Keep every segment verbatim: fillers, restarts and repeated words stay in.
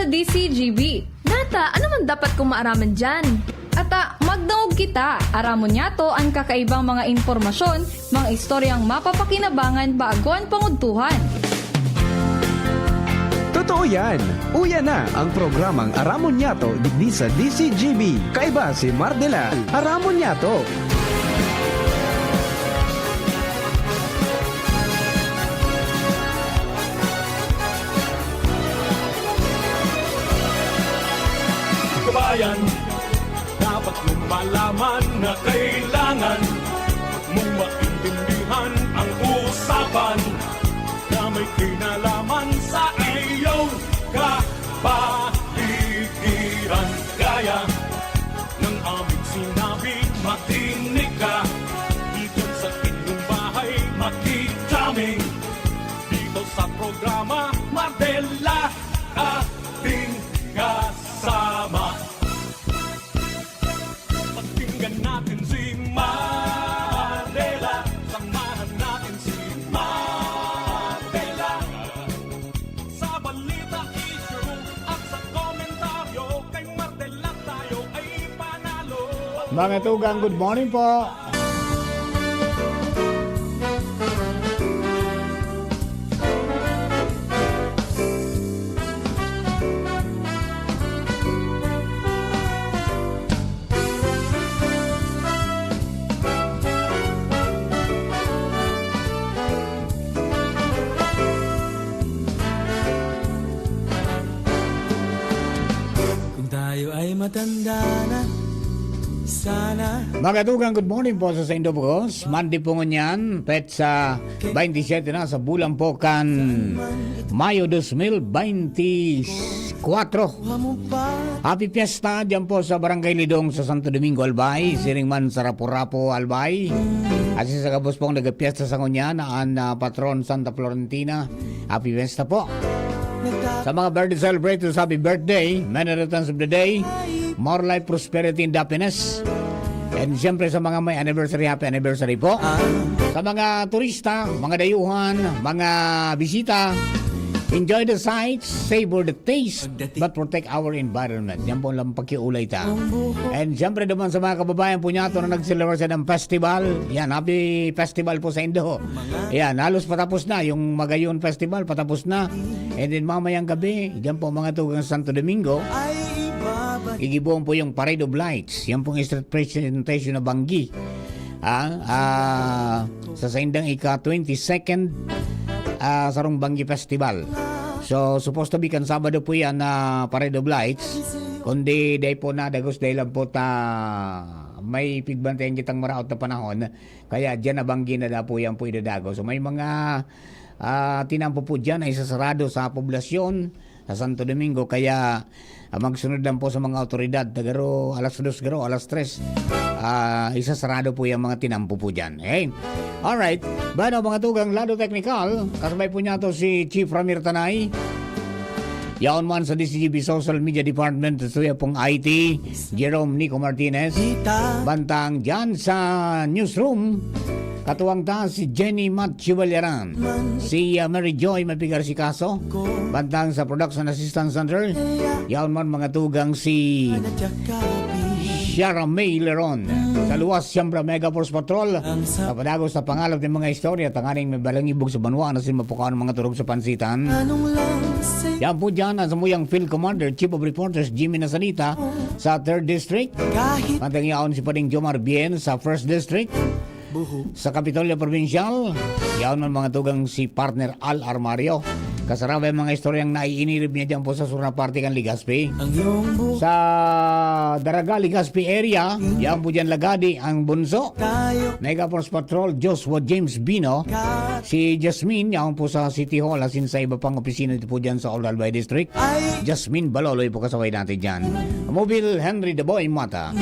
D C G B. Data, ano man dapat kong maaraman dyan? Ata, magdangog kita. Aramon niyato an kakaibang mga impormasyon, mga istoryang mapapakinabangan bago an pangudtuhan. Totoo yan! Uya na ang programang Aramon Niyato digdi sa D C G B. Kaiba si Mardela. Aramon Niyato! Kabayan, dapat mong malaman na kailangan mong maintindihan ang usapan na may kinalaman sa iyong kapaligiran. Gaya ng aming sinabi, makinig ka. Dito sa inyong bahay, makijamming. Dito sa programa, Mardela, ating kasama. Pakinggan natin si Mardela. Samahan natin si Mardela. Sa balita, issue, at sa komentaryo, kay Mardela tayo ay panalo. Mga tugang, good morning po. Kung tayo ay matanda na, sana. Mga tugang, good morning po sa saindo po. Monday po ngunyan, petsa twenty-seven na sa bulan po kan Mayo dos mil veinticuatro. Happy Fiesta dyan po sa Barangay Lidong sa Santo Domingo, Albay. Siring man sa Rapu-Rapu, Albay. At sa gabos pong nagpiesta sa ngunyan, ang ah, patron Santa Florentina. Happy Fiesta po. Sa mga birthday celebrators, happy birthday. Many returns of the day. More life, prosperity, and happiness. And siyempre sa mga may anniversary, happy anniversary po. Sa mga turista, mga dayuhan, mga bisita, enjoy the sights, savor the taste, but protect our environment. Yan po lang pakiulay ta. And siyempre naman sa mga kababayan po niya, ito na nag-celebrate ng festival. Yan, happy festival po sa Indo. Yan, halos patapos na yung Magayon Festival, patapos na. And then mamayang gabi, dyan po mga tugang Santo Domingo, igibuon po yung Parade of Lights. Yan pong street presentation na banggi. Ah, ah, sa saindang ika twenty-second ah, sarong Banggi Festival. So, supposed to be kan Sabado po yan na Parade of Lights. Kundi dahil po na dagos dahil lang po ta may pigbantayan kitang maraot na panahon. Kaya dyan na banggi na da po yan po idadago. So, may mga ah, tinampo po dyan ay sasarado sa poblasyon sa Santo Domingo. Kaya ah, magsunod lang po sa mga otoridad. Tagaro alas dos, garo alas tres. Ah, isasarado po yung mga tinampo po dyan. Okay? Alright. Bueno, mga tugang lado teknikal, kasabay po niya to si Chief Ramir Tanay. Yaon man sa D C G B Social Media Department, sa suya pong I T, Jerome Nico Martinez. Bantang dyan sa newsroom, katuwang ta si Jenny Matthew Balyaran, si ah, Mary Joy Mapigar si Kaso, bantang sa Production Assistance Center, yaon man mga tugang si Shara May Leron. Sa luwas, siyempre, Mega Force Patrol. Sa padagos sa pangalap ng mga istorya, tanganing may balangibog sa banwa na sin mapukaw ng mga turog sa pansitan. Yan po dyan, ang samuyang Field Commander, Chief of Reporters, Jimmy Nasalita, sa third District. Mantang yaon si Pading Jomar Bien sa first District. Sa Kapitolyo Probinsyal, yaon man mga tugang si Partner Al Armario. Kasarabay ang mga istoryang naiinirib niya dyan po sa sur na parte kan Legazpi. Sa Daraga, Legazpi area, yaon po dyan lagadi ang bunso. Mega Force Patrol, Joshua James Bino. Si Jasmine, yaon po sa City Hall, asin sa iba pang opisina dito po dyan sa Old Albay District. Jasmine Baloloy po kasabay natin dyan. Mobile Henry the Boy Mata.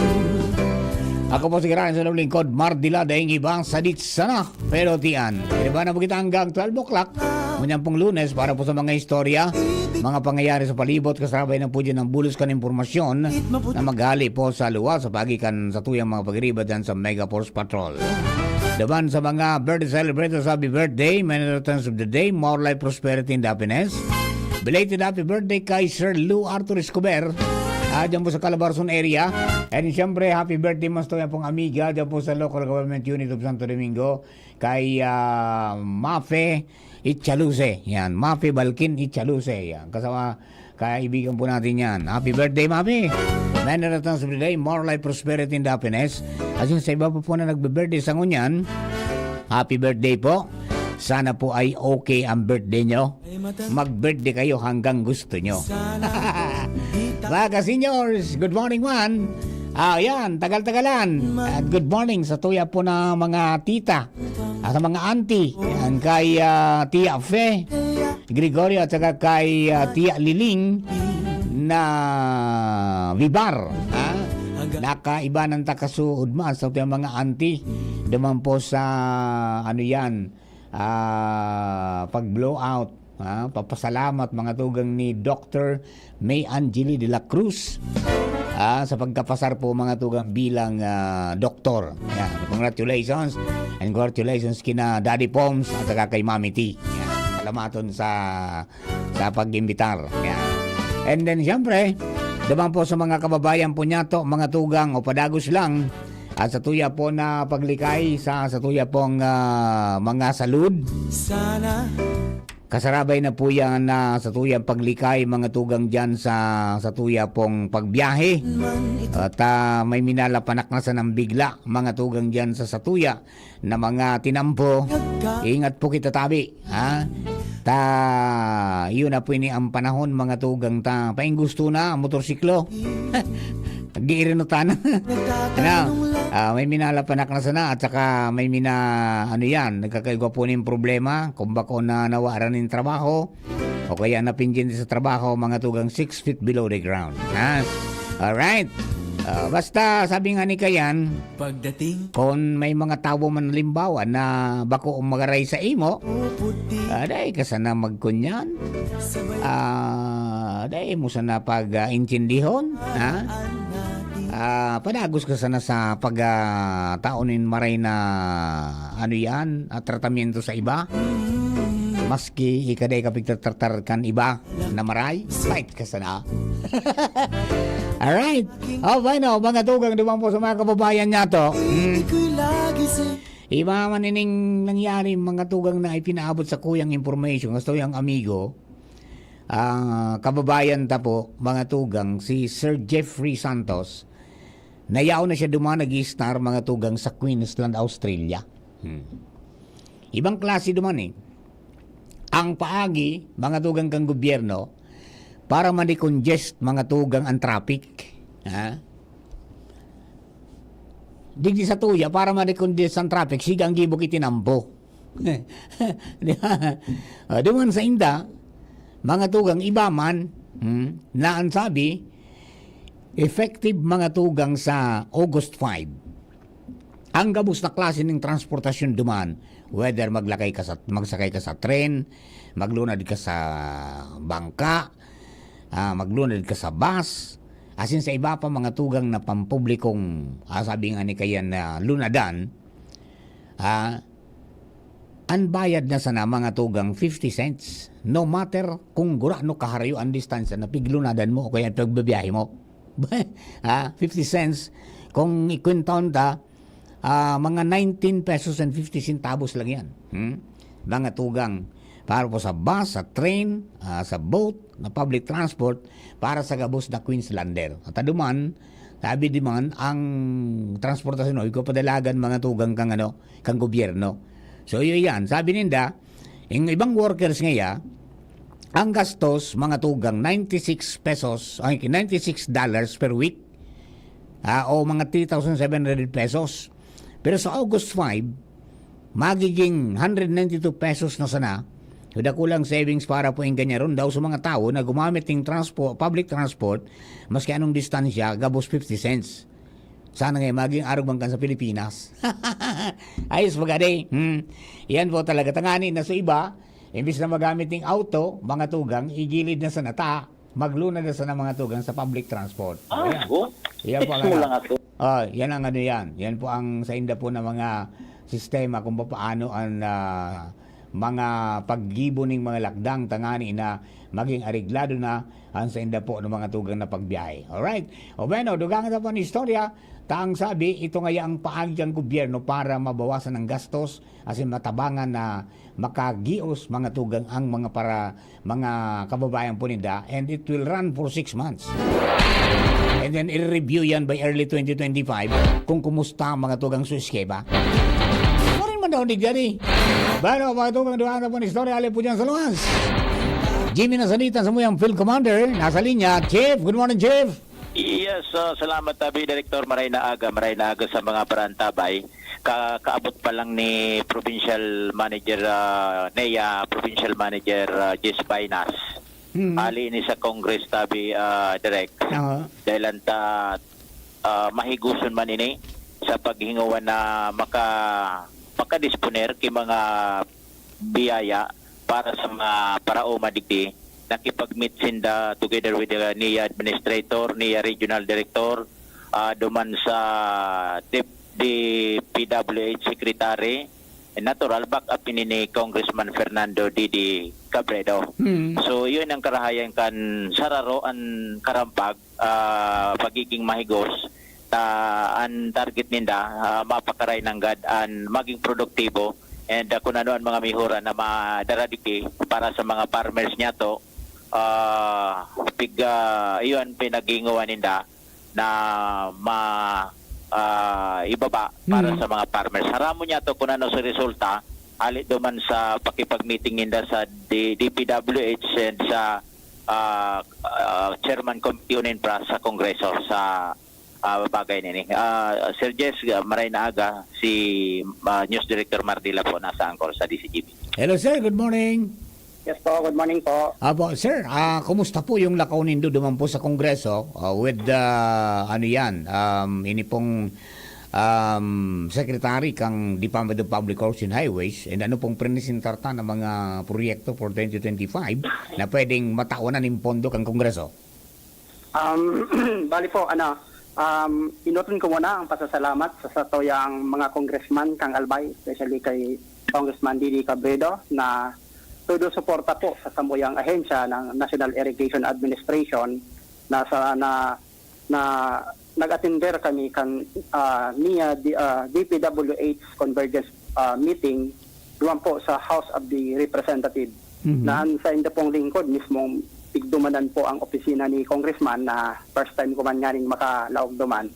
Ako po si Ryan sa lingkod, Mardila, daing iba, sadit sana. Pero tiyan, iriba na po kita hanggang twelve o'clock. Ngunyan pong Lunes para po sa mga istorya, mga pangyayari sa palibot, kasabay na po dyan ang bulos kan impormasyon na maghali po sa luwas sa pagikan sa tuyang mga pagiriba dyan sa Mega Force Patrol. Daban sa mga birthday celebrators, happy birthday, many returns of the day, more life, prosperity, and happiness. Belated happy birthday kay Sir Lou Arthur Escobar. Ah, dyan po sa Calabarzon area. And siyempre, happy birthday mas tuya pong amiga dyan po sa Local Government Unit of Santo Domingo, kay ah, Mafe Ichaluse. Yan, Mafe Balkin Ichaluse. Yan, kasama kaibigan po natin yan. Happy birthday, Mafe! Many returns of the day, more life, prosperity, and happiness. At yun sa iba po po na nagbe-birthday sa ngunyan, happy birthday po. Sana po ay okay ang birthday nyo. Mag-birthday kayo hanggang gusto nyo. Mga ka-seniors, good morning man. Ah, yan, tagal-tagalan. At good morning sa tuya po na mga tita, at sa mga auntie. Yan kay ah, Tia Fe, Gregorio, at saka kay ah, Tia Liling na Vibar. Ha? Nakaiba ng takasuod man sa tuya mga auntie. Duman po sa, ano yan, ah, pag-blowout. Ah, papasalamat mga tugang ni Doctor May Angeli de la Cruz. Ah, sa pagkapasar po mga tugang bilang ah, doktor. Yan. Congratulations. And congratulations kina Daddy Poms at saka kay Mami T. Yan. Salamaton sa sa pag-imbitar. Yan. And then, siyempre, duman po sa mga kababayan po niya to, mga tugang o padagos lang, at sa tuya po na paglikay sa, sa tuya pong ah, mga salud. Sana. Kasarabay na po yan na sa tuya paglikay, mga tugang dyan sa, sa tuya pong pagbiyahe. At ah, may minalapanak na sanang bigla, mga tugang dyan sa, sa tuya na mga tinampo. Ingat po kita tabi, ha? Ta, yun na po ini ang panahon, mga tugang ta. Paing gusto na, motorsiklo. Nag-iirinot na. Ano? Ah, may minalapanak na sana at saka may mina, ano yan, nagkakaigwa po ning problema. Kung bako na nawaran ng trabaho, o kaya napinjin sa trabaho, mga tugang six feet below the ground. Ha? Alright. Ah, basta, sabi nga ni Kayan, Pagdating kung may mga tawo man halimbawa na bako magaray sa imo, o puti ah, dai ka sana magkunyan. Sabay Ah, dai mo sana pag ah, intindihon, ha? Ah, padagos ka sana sa pag ah, taon nin maray na ano yan, ah, tratamiento sa iba. Maski ika dai ka pigtatratar kan iba na maray, fight ka sana. Alright. Oh, bueno, mga tugang, duman po sa mga kababayan niya to. Mm. Iba man ining nangyari, mga tugang na ipinaabot sa kuyang information, gusto yung amigo, ah, kababayan ta po, mga tugang, si Sir Jeffrey Santos, nayaw na siya duman nag-i-star, mga tugang, sa Queensland, Australia. Hmm. Ibang klase duman eh. Ang paagi, mga tugang, kan gobyerno, para ma-decongest, mga tugang, ang traffic. Ha? Digdi sa tuya, para ma-decongest ang traffic, siga ang gibo ki tinampo. Di ba? Ah, duman sa inda, mga tugang, iba man, hmm, na ang sabi, effective, mga tugang, sa August five. Ang gabos na klase ning transportasyon duman, whether maglakay ka sa, magsakay ka sa tren, maglunad ka sa bangka, ah, maglunad ka sa bus, asin sa iba pa, mga tugang, na pampublikong, ah, sabi nga ni Kayan, na lunadan, ah, ang bayad na sana, mga tugang, fifty cents. No matter kung gurano kaharayo ang distansya na piglunadan mo o kaya pagbibiyahe mo. Ha? Fifty cents. Kung ikwentaon ta, ah, mga nineteen pesos and fifty centavos lang yan. Hmm? Mga tugang. Para po sa bus, sa train, ah, sa boat, na public transport, para sa gabos na Queenslander. At aduman, sabi di man, ang transportasyon, o ikaw padalagan, mga tugang, kang ano, kang gobyerno. So, yun yan. Sabi ninda, yung ibang workers ngaya, ang gastos, mga tugang, ninety-six pesos, ay, ninety-six dollars per week, ah, o mga three thousand seven hundred pesos. Pero sa August five, magiging hundred ninety-two pesos na sana. So, dakulang savings para po yung ganyan ron daw sa mga tao na gumamit ng transpo-, public transport, maski anong distansya, gabos fifty cents. Sana nga maging arog man kan sa Pilipinas. Ayos, pagkadi. Hmm. Yan po talaga. Tangani na sa iba, imbis na magamit ng auto, mga tugang, igilid na sa nata, magluna na sa mga tugang sa public transport. Ah, Ayan. Yan po ang Mismo ano. lang ako. Ah, yan ang ano yan. Yan po ang sa inda po na mga sistema kung papaano ang ah, mga paggibo ning mga lakdang tangani na maging areglado na ang sainda po ng mga tugang na pagbiyahe. Alright. O bueno, dugang ta po ang istorya. Ta ang sabi, ito ngaya ang paagi kan gobyerno para mabawasan ang gastos asin matabangan na makagios mga tugang ang mga para mga kababayan po ninda, and it will run for six months. And then i-review yan by early twenty twenty-five kung kumusta ang mga tugang su eskema. Marin man daw ni Gary. Bueno, mga tugang, duha na po ang istorya. Alin po dyan sa luwas? Jimmy Nasalita sa muyang field commander. Nasa linya. Chief, good morning, Chief. Yes, ah, salamat, Tabi Director. Maray na aga, maray na aga sa mga parantabay. Ka kaabot pa lang ni Provincial Manager, ah, NEA, Provincial Manager, ah, Jess Bainas. Mm. Ali ni sa Congress, Tabi, ah, Direk. Oo. Dahil anta, ah, mahigoson man ini sa paghingowa na maka-, makadisponer ki mga biyaya para sa mga paraoma digdi. Nakipag-meet sinda together with the NEA administrator, NEA regional director, ah, duman sa D-, D P W H secretary. Natural, back up ini ni Congressman Fernando Didi Cabredo. Hmm. So, yun ang karahayan kan sararo an karampag, ah, pagiging mahigos, ta an target ninda, ah, mapakaray nanggad an maging produktibo, and, ah, kung ano an mga mihora na madara digdi para sa mga farmers niyato, ah, pig-, ah, iyo an pinaghingowa ninda na ma-, ah, ibaba para Hmm. sa mga farmers. Haramo niyato kung ano sa resulta, hali duman sa pakipag-meeting ninda sa D-, D P W H and sa, ah, ah, Chairman Committee on Infra sa Kongreso sa, ah, bagay nini. Ah, Sir Jess, ah, maray na aga, si, ah, News Director Mardila po nasa angkol sa D C G B. Hello, sir. Good morning. Yes po, good morning po. Apo, sir, ah, kumusta po yung lakaw nindo duman po sa Kongreso, ah, with, ah, ano yan, um, ini pong, um, Secretary kang Department of Public Works and Highways, and ano pong presentar ta na mga proyekto for twenty twenty-five na pwedeng matawanan ng pondo kang Kongreso? Um, bali po, ano, um, inuton ko muna ang pasasalamat sa satuyang mga congressman kang Albay, especially kay Congressman Didi Cabredo, na todo suporta po sa samuyang ahensya ng National Irrigation Administration na sa, na, na nag-atender kami kan, ah, NEA, di, ah, D P W H Convergence, ah, meeting duman po sa House of the Representative, Mhm. na an sainda pong lingkod mismong pigdumanan po ang opisina ni Congressman, na first time ko man nganing makalaog duman,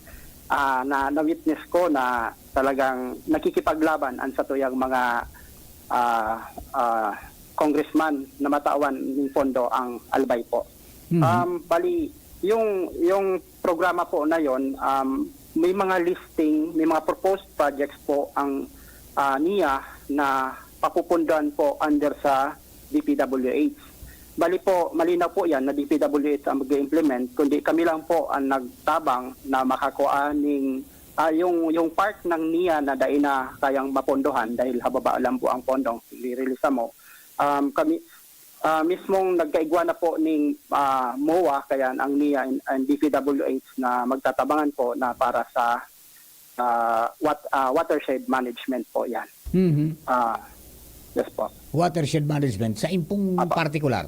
ah, na na-witness ko na talagang nakikipaglaban an satuyang mga, ah, ah, congressman na matawan ning pondo ang Albay po. Mhm. Um, bali, yung, yung programa po na yon, um, may mga listing, may mga proposed projects po ang, ah, NEA na papupundohan po under sa D P W H. Bali po, malinaw po yan na D P W H ang mag-implement, kundi kami lang po ang nagtabang na makakua ning, ah, yung, yung part ng NEA na dai na kayang mapondohan dahil hababa lang po ang pondong i-release mo. Um, kami, ah, mismong nagkaigwa na po ning, ah, MOA, kaya ang NEA and, and D P W H na magtatabangan po na para sa, ah, wat-, ah, watershed management po yan. Mhm. Ah, yes po. Watershed management, sa impong Apo. Partikular?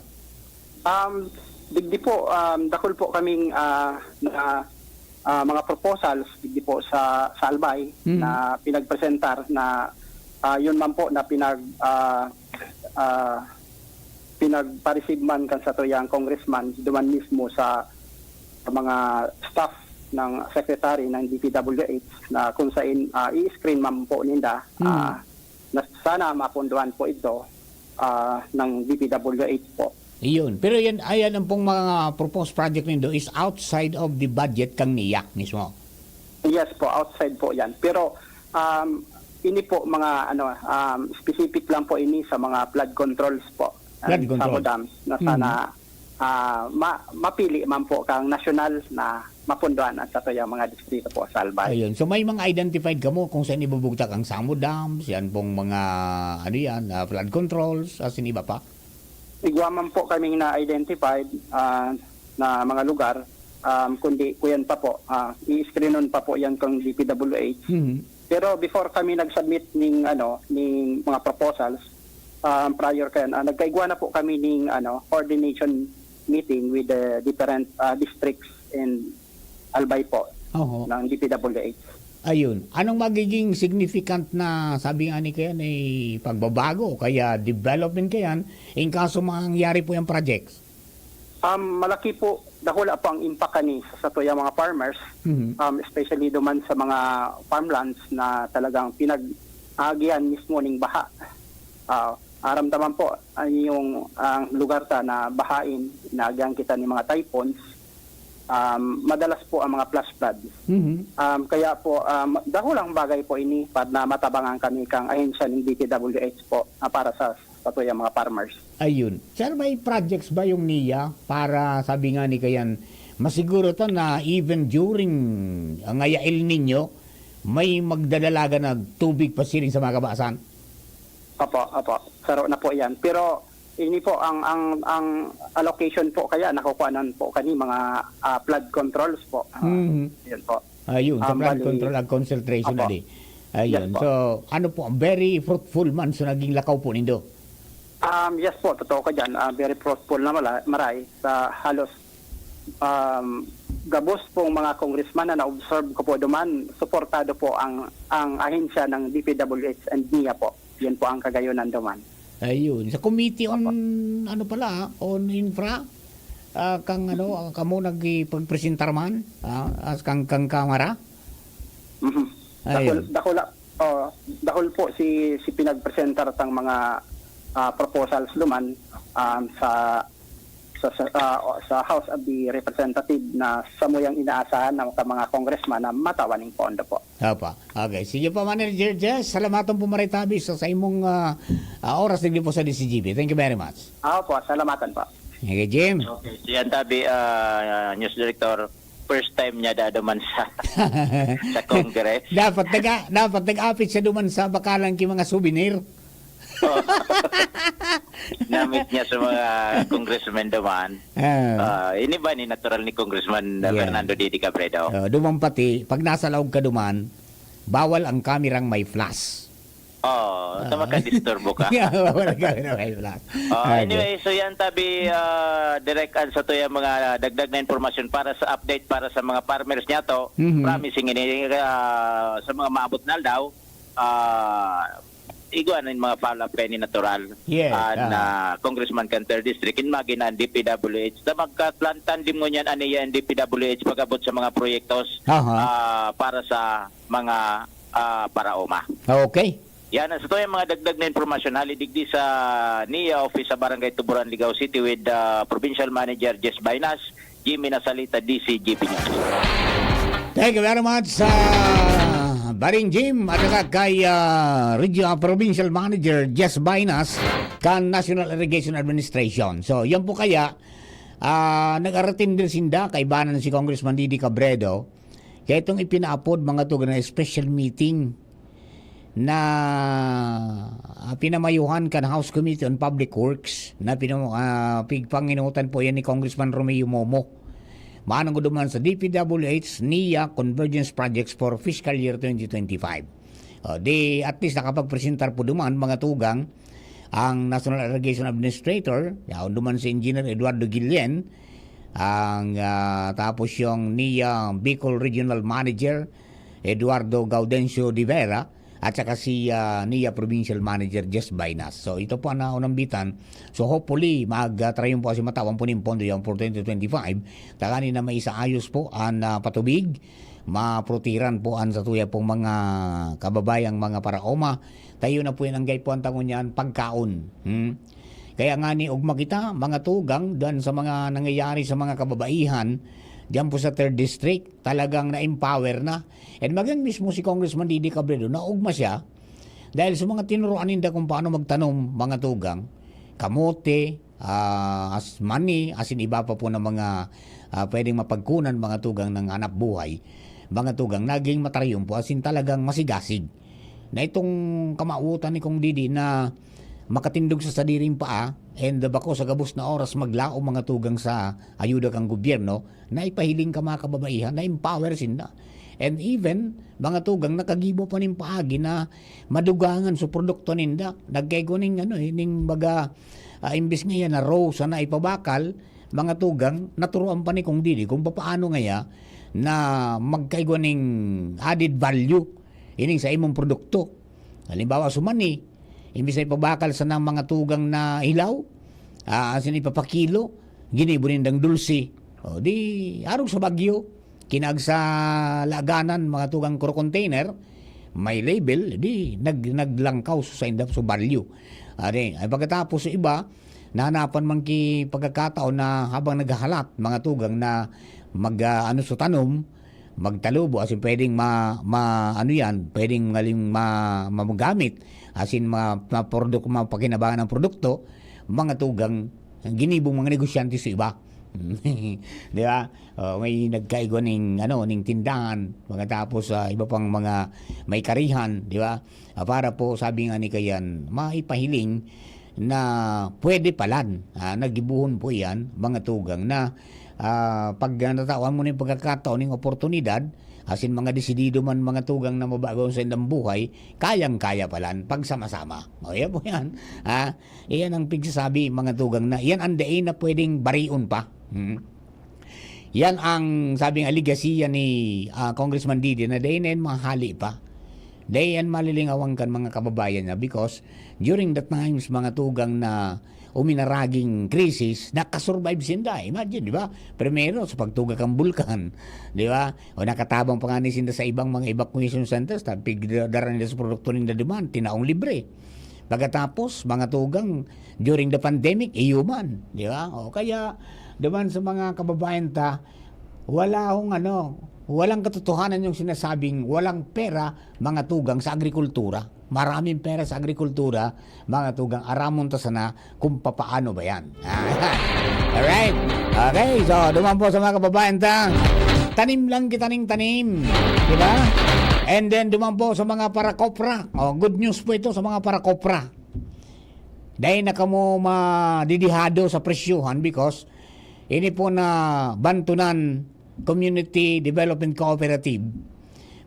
Um, digdi po, um, dakul po kaming, ah, na, ah, mga proposals digdi po sa, sa Albay Mhm. na pinagpresentar na, ah, yun man po na pinag-, ah, ah, pinagpa-receive man kan satuyang congressman duman mismo sa, sa mga staff ng secretary ng D P W H na kung sain, ah, i-screen man po ninda, Mhm. ah, na sana mapondohan po ito, ah, ng D P W H po. Iyon. Pero yan, ayan ang pong mga proposed project nindo is outside of the budget kang NEA mismo? Yes po, outside po yan. Pero, um, ini po mga, ano, um, specific lang po ini sa mga flood controls po. Flood And control. Samo dams na sana, Mhm. ah, ma-, mapili man po kang nasyonal na mapondohan ang satuyang mga distrito po sa Albay. Ayun. So, may mga identified kamo kung saan ibubugtak ang Samo Dams, yan pong mga, ano yan, ah, flood controls, as in iba pa? Igwa man po kaming na-identified, ah, na mga lugar, um, kundi kuyan pa po, ah, i-screenon pa po yan kang D P W H. Mhm. Pero before kami nag-submit ning, ano, ning mga proposals, um, prior kayan, ah, nagkaigwa na po kami ning, ano, coordination meeting with the different, ah, districts in Albay po Oho. ng D P W H. Ayun. Anong magiging significant na, sabi nga ni kayan, eh, pagbabago o kaya development kayan in kaso mangyari po yung projects? Um, malaki po, dakula po ang impact kani sa satuyang mga farmers, Mhm. um, especially duman sa mga farmlands na talagang pinag-aagihan mismo ning baha. Ah, aramdaman po, ah, yung, ang lugar ta na bahain, inaagihan kita ni mga typhoons, um, madalas po ang mga flash flood. Mhm. Um, kaya po, um, dakulang bagay po ini para na matabangan kami kang ahensya ng D P W H po, ah, para sa, sa tuyang mga farmers. Ayun. Sir, may projects ba yung niya para, sabi nga ni kayan, masiguro ta na even during, ah, ngaya El Nino, may magdadalaga na tubig pasiring sa mga kabasan? Opo, opo. Saro na po yan. Pero ini po, ang, ang, ang allocation po kaya nakukuhanan po kani mga, ah, flood controls po. Ah, Mhm. yun po. Ayun, sa Um, flood bali control and concentration Opo. ali. Ayun. Yes po. So, ano po, very fruitful man so naging lakaw po nindo? Um, yes po, totoo ka dyan. Ah, very fruitful na mala-, maray sa halos, um, gabos pong mga congressman na na-observe ko po duman, suportado po ang, ang ahensya ng D P W H and niya po. Yun po ang kagayunan duman. Ayun. Sa committee on, Opo. ano pala, ah, on infra, ah, kang ano, ah, kamo nagpagpresentar man, ah, as kang, kang Kamara? Mhm. Ayun. Dakul-, dakula, oh, dahil po si, si pinagpresentar tang mga, ah, proposals duman, um, sa, sa, sa, ah, o, sa House of the Representative na samuyang inaasahan ng mga congressman na matawan ning pondo po. Opo. Okay. Sige po, Manager Jess. Salamaton po maritabi sa, sa imong, ah, ah, oras digdi po sa D C G B. Thank you very much. Ah, opo. Salamatan po. Okay, Jim. Okay. Si Antabi, ah, News Director, first time niya daduman sa, sa Congress. Dapat taga, dapat nag-apit siya duman sa bakalan ki mga souvenir. Oh. Namit niya sa mga congressmen duman. Ah. Ah, ini ba ni natural ni Congressman Yeah. Fernando Didi Cabredo? Oh, duman pati, pag nasa laog ka duman, bawal ang kamerang may flash. Oh, Ah. tama ka, disturbo ka. Yeah, bawal ang kamerang may flash. Oh, Okay. anyway, so yan tabi, ah, Direk, an sa tuyang mga dagdag na impormasyon para sa update para sa mga farmers niya to. Mhm. Promising ini, ah, sa mga maabot na aldaw, ah, igwa na yung mga follow-up kay ni natural. Yes, An, ah. ah, Congressman kan third District, in magi na ang D P W H, na magkatlantan din mo niyan, ano yan, D P W H, pag-abot sa mga proyektos, Aha. ah, para sa mga, ah, paraoma. Okay. Yan, sa tuyang mga dagdag na impormasyon, hali digdi sa niya office sa Barangay Tuburan, Ligao City with, ah, Provincial Manager Jess Bainas, Jimmy Nasalita, D C G B News. Thank you very much sa Baring Jim at saka kay, ah, Regio-, ah, Provincial Manager Jess Bainas kan National Irrigation Administration. So, yan po kaya, ah, nag-aratindi sinda, kaibanan si Congressman Didi Cabredo, kaya itong ipinaapod, mga tugang, na special meeting na, ah, pinamayuhan kan House Committee on Public Works na pinu-, ah, pigpanginutan po yan ni Congressman Romeo Momo. Manong duman sa D P W H niya Convergence Projects for fiscal year twenty twenty-five. O, di at least nakapagpresentar po duman, mga tugang, ang National Irrigation Administrator, yaon duman si Engineer Eduardo Guillen, ang, ah, tapos yung niya Bicol Regional Manager, Eduardo Gaudencio de Vera, at saka si, ah, niya Provincial Manager Jess Bainas. So, ito po ang naunambitan. So, hopefully, mag, ah, trayon po si matawan po nin pondo yan for twenty twenty-five. Tagani na maisaayos po ang, ah, patubig, maprotiran po ang satuya pong mga kababayang mga paraoma. Tayo na po yan ang gaipuan tangon niyan, pagkaon. Hmm? Kaya nga ni ugma kita, mga tugang, dan sa mga nangyayari sa mga kababaihan, diyan po sa third District, talagang na-empower na. And maging mismo si Congressman Didi Cabredo, naugma siya dahil sa mga tinuruan ninda kung paano magtanom, mga tugang, kamote, ah, as mani, asin iba pa po na mga, ah, pwedeng mapagkunan, mga tugang, ng hanap buhay, mga tugang, naging matrayon po, asin talagang masigasig. Na itong kamawotan ni Kong Didi na makatindog sa sadiring paa, and bako sa gabos na oras maglaom, mga tugang, sa ayuda kang gobyerno, na ipahiling ka mga kababaihan, na-empower sinda. And even, mga tugang, nakagibo pa nin paagi na madugangan sa produkto ninda. Nagkaigwa ning, ano, eh, ning baga, ah, imbis nga yan na raw sana ipabakal, mga tugang, naturoan pa ni kung dili, kung papaano ngaya na magkaigwa ning added value ining sa imong produkto. Halimbawa, sa mani, imbis na ipabakal sana ang mga tugang na hilaw, ah, asin ipapakilo, ginibo nindang dulce. O, di, arog sa bagyo, kinaag sa laganan, mga tugang kuro container, may label, di, nag-, naglangkaw sa inda, sa balyo. Ari, ay pagkatapos sa iba, nahanapan man ki pagkakataon na habang naghahalat, mga tugang na mag, ah, ano sa tanom, magtalubo, asin pwedeng ma-, ma-, ano yan, pwedeng ngaling ma-, magamit, asin ma-, maproduk-, mapakinabangan ang produkto, mga tugang, ginibong mga negosyante sa iba. Di ba? Oh, may nagkaigwa ning, ano, ning tindahan, mga tapos, ah, iba pang mga may karihan, di ba? Ah, para po, sabi nga ni kayan, maipahiling na pwede palan, ah, nagibuhon po iyan, mga tugang na, ah, pag natawan mo na yung pagkakataon, yung oportunidad, asin mga desidido man, mga tugang na mabago sa indang buhay, kayang-kaya palan, pagsama-sama. O, yan po yan. Ah, iyan ang pigsasabi, mga tugang na, yan ang dai na pwedeng barion pa. Hmm. Yan ang, sabi nga, legacy yan ni, ah, Congressman Didi na dai na yan mahali pa. Dai yan malilingawan kan mga kababayan niya because during the times, mga tugang na uminaraging krisis, nakasurvive sinda. Imagine, di ba? Primero, sa pagtuga kan bulkan, di ba? O nakatabang pa nga ni sinda sa ibang mga evacuation centers, ta-, pigdara nila sa produkto ninda duman, tinaong libre. Pagkatapos, mga tugang, during the pandemic, iyo man, di ba? O kaya, duman sa mga kababayan ta, wala akong ano, walang katotohanan yung sinasabing walang pera, mga tugang, sa agrikultura. Maraming pera sa agrikultura, mga tugang, aramon ta sana kung papaano ba yan. Alright? Okay, so duman po sa mga kababayan ta, tanim lang kita ning tanim. Di ba? And then duman po sa mga para-kopra. Oh, good news po ito sa mga para-kopra. Dai na kamo madidihado sa presyohan because ini po na Bantonan Community Development Cooperative,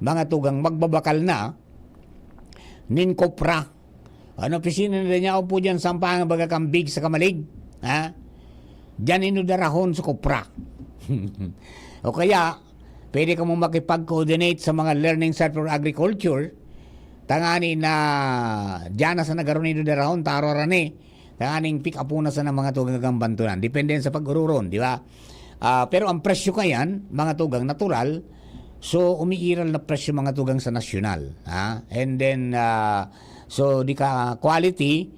mga tugang, magbabakal na nin kopra. Ano, opisina na niya po dyan, Sampangan, baga Kambig sa Kamalig. Ha? Diyan indo darahon sa kopra. O kaya, pwede kamo makipag-coordinate sa mga Learning Center for Agriculture. Tangani na diyan na sa nagaron indo darahon, taro rani. Tanganing pick up na sa mga tugang kan Bantonan. Depende yan sa pag-ururon, di ba? Ah, pero ang presyo kayan, mga tugang, natural, so umiiral na presyo, mga tugang, sa nasyonal, ha? And then, ah, so di ka quality,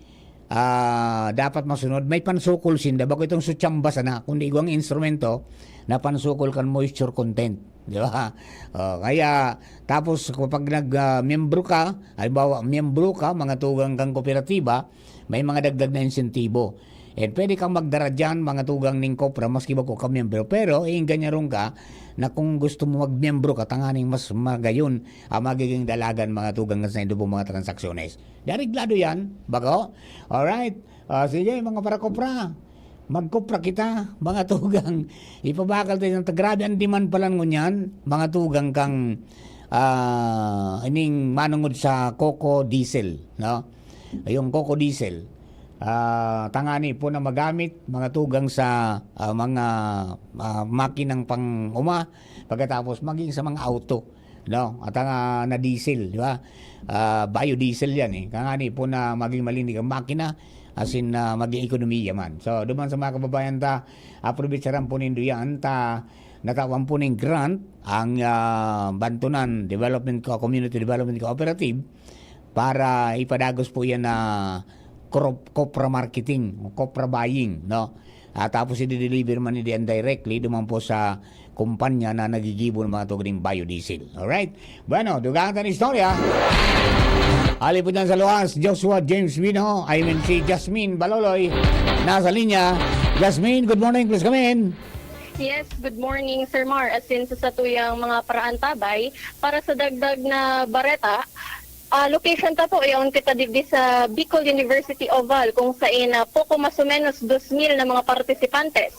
ah, dapat masunod, may pansukol sinda, bako itong sutsamba sana, kundi igwang instrumento na pansukol kan moisture content, di ba? Oh, kaya, tapos kapag nag, ah, miyembro ka, halimbawa, miyembro ka, mga tugang kang kooperatiba, may mga dagdag na insentibo. And pwede kang magdara diyan, mga tugang ning kopra, maski bako ka miyembro. Pero, iingganyaron ka na kung gusto mo magmiyembro ka, tanganing mas magayon ang magiging dalagan, mga tugang, sa indo pong mga transaksyones. Di areglado yan, bako? Alright. Ah, sige, mga para-kopra. Magkopra kita, mga tugang. Ipabakal tayo ng ta-, grabe ang demand pala ngunyan, mga tugang kang, ah, ining manungod sa coco diesel, no? Yung coco diesel, ah, tangani po na magamit, mga tugang sa, ah, mga, ah, makinang pang-uma, pagkatapos maging sa mga auto, no? At ang, ah, na diesel, di ba? Ah, biodiesel yan, eh. Tangani po na maging malinig ang makina, asin, ah, maging ekonomiya man. So, duman sa mga kababayan ta, aprovecharhan po nindo yan, ta natawan po ning grant ang, ah, Bantonan Development Co-, Community Development Cooperative para ipadagos po yan na crop, copra marketing, copra buying, no? At tapos i-deliver man ni diyan directly duman po sa kumpanya na nagigibo ng mga tugang biodiesel. Alright? Bueno, dugang ta na istorya. Ali po dyan sa luwas, Joshua James Vino, I mean si Jasmine Baloloy, nasa linya. Jasmine, good morning, please come in. Yes, good morning, Sir Mar. As in, sa satuyang mga paraantabay, para sa dagdag na bareta, ah, location ta po, yaon kita digdi sa Bicol University Oval, kung sain na poko mas o menos dos mil na mga partisipantes.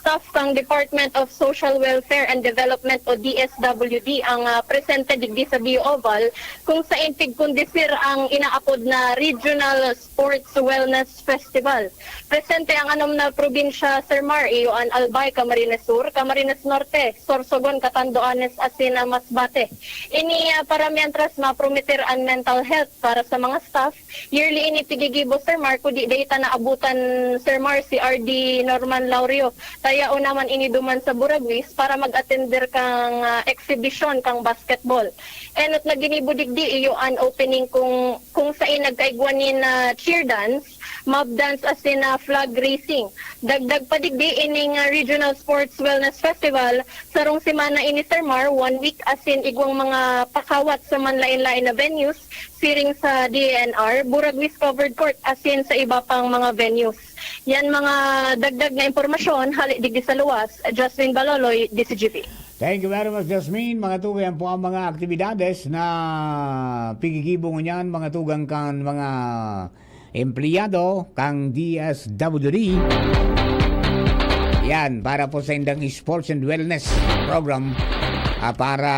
staff kan Department of Social Welfare and Development o D S W D ang, ah, presente digdi sa B O Oval, kung sain pigkondisir ang inaapod na Regional Sports Wellness Festival. Presente ang anom na probinsya, Sir Mar, iyo an Albay, Camarines Sur, Camarines Norte, Sorsogon, Catanduanes asin, ah, Masbate. Ini, ah, para mientras maprometer an mental health para sa mga staff, yearly ini pigigibo, Sir Mar, kung di dai ta naabutan, Sir Mar, si R D Norman Laurio, ta yaon naman ini duman sa Buraguis para mag-atender kan, ah, exhibition kan basketball. Enot na ginibo digdi, iyo an opening kung, kung sain nagkaigwa nin, ah, cheer dance, mob dance asin, ah, flag raising. Dagdag pa digdi, ining, ah, Regional Sports Wellness Festival, sarong semana ini, Sir Mar, one week, asin igwang mga pakawat sa manlaen-laen na venues, siring sa D E N R, Buraguis Covered Court, asin sa iba pang mga venues. Yan mga dagdag na impormasyon, hali digdi sa luwas, Jasmine Baloloy, D C G P. Thank you very much, Jasmine. Mga tugang, yan po ang mga aktibidades na pigigibo ngunyan, mga tugang, kan mga empleyado kan D S W D. Yan, para po sa indang sports and wellness program, ah, para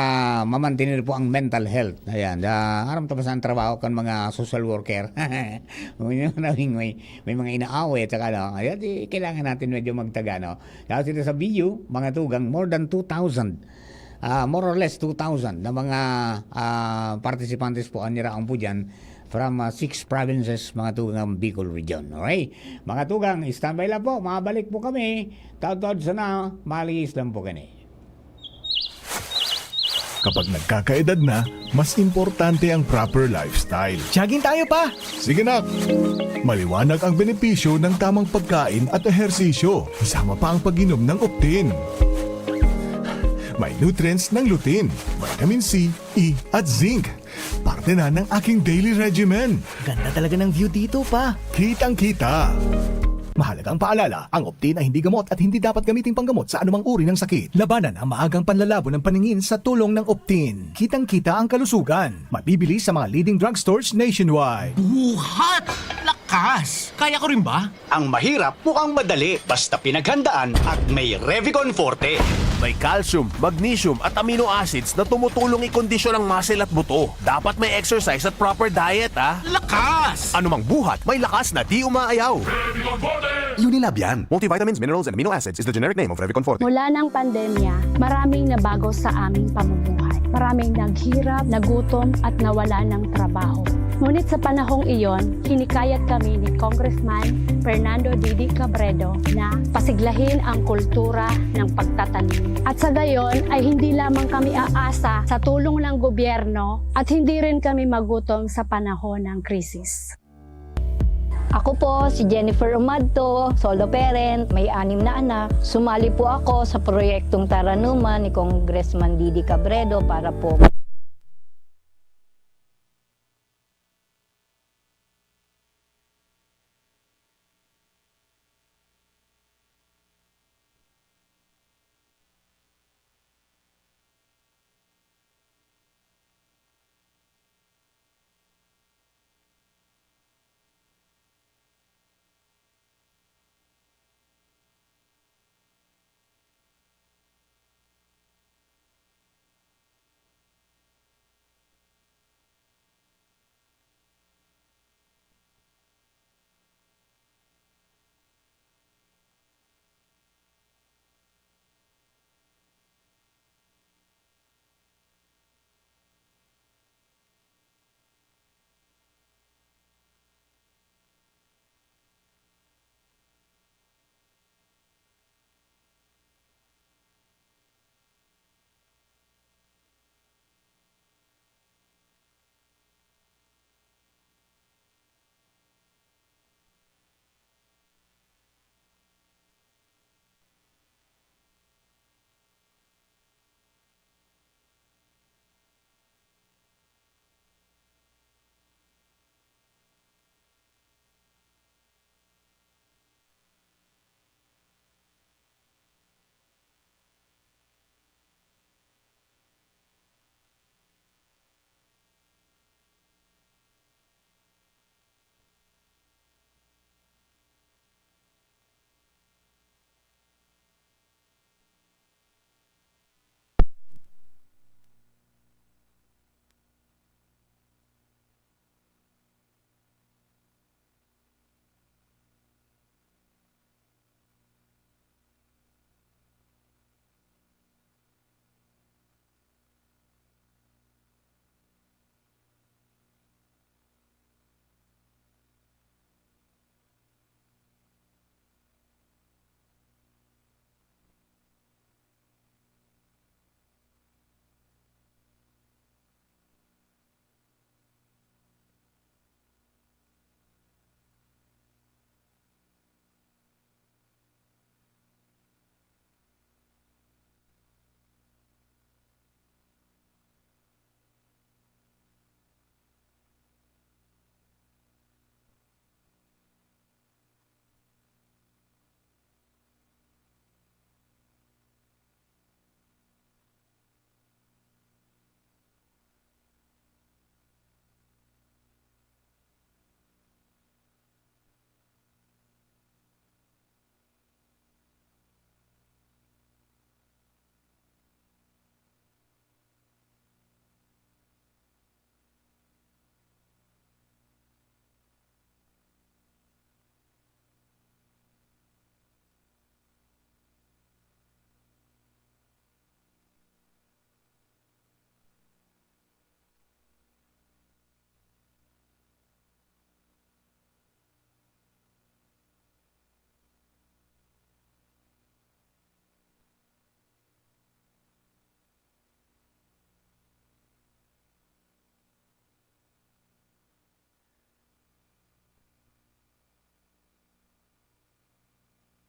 mamantener po ang mental health. Ayan, ah, aram ta ba sa trabaho kan mga social worker? May, may, may mga inaaway, tsaka ano, ayan, di, kailangan natin medyo magtaga, no? Tapos dito sa B U, mga tugang, more than two thousand, ah, more or less two thousand na mga, ah, participantes po ang niraon po dyan from, ah, six provinces, mga tugang, Bicol Region. Okay? Mga tugang, standby lang po. Mabalik po kami. Taud-taud sana, malihis lang po kini. Kapag nagkakaedad na, mas importante ang proper lifestyle. Jogging tayo, pa! Sige, nak! Maliwanag ang benepisyo ng tamang pagkain at ehersisyo, kasama pa ang pag-inom ng Optin. May nutrients ng lutein, vitamin C, E, at zinc. Parte na ng aking daily regimen. Ganda talaga ng view dito, pa. Kitang-kita. Mahalagang paalala, ang Optin ay hindi gamot at hindi dapat gamiting panggamot sa anumang uri ng sakit. Labanan ang maagang panlalabo ng paningin sa tulong ng Optin. Kitang-kita ang kalusugan. Mabibili sa mga leading drugstores nationwide. Buhat! Lakas! Kaya ko rin ba? Ang mahirap mukhang madali basta pinaghandaan at may Revicon Forte. May calcium, magnesium at amino acids na tumutulong ikondisyon ang muscle at buto. Dapat may exercise at proper diet, ah. Lakas! Anumang buhat, may lakas na di umaayaw. Unilab yan. Multivitamins, minerals, and amino acids is the generic name of Revicon Forte. Mula ng pandemya, maraming nabago sa aming pamumuhay. Maraming naghirap, nagutom, at nawalan ng trabaho. Ngunit sa panahong iyon, hinikayat kami ni Congressman Fernando Didi Cabredo na pasiglahin ang kultura ng pagtatanim. At sa gayon ay hindi lamang kami aasa sa tulong ng gobyerno at hindi rin kami magutom sa panahon ng krisis. Ako po si Jennifer Umadto, solo parent, may anim na anak. Sumali po ako sa proyektong Taranuman ni Congressman Didi Cabredo para po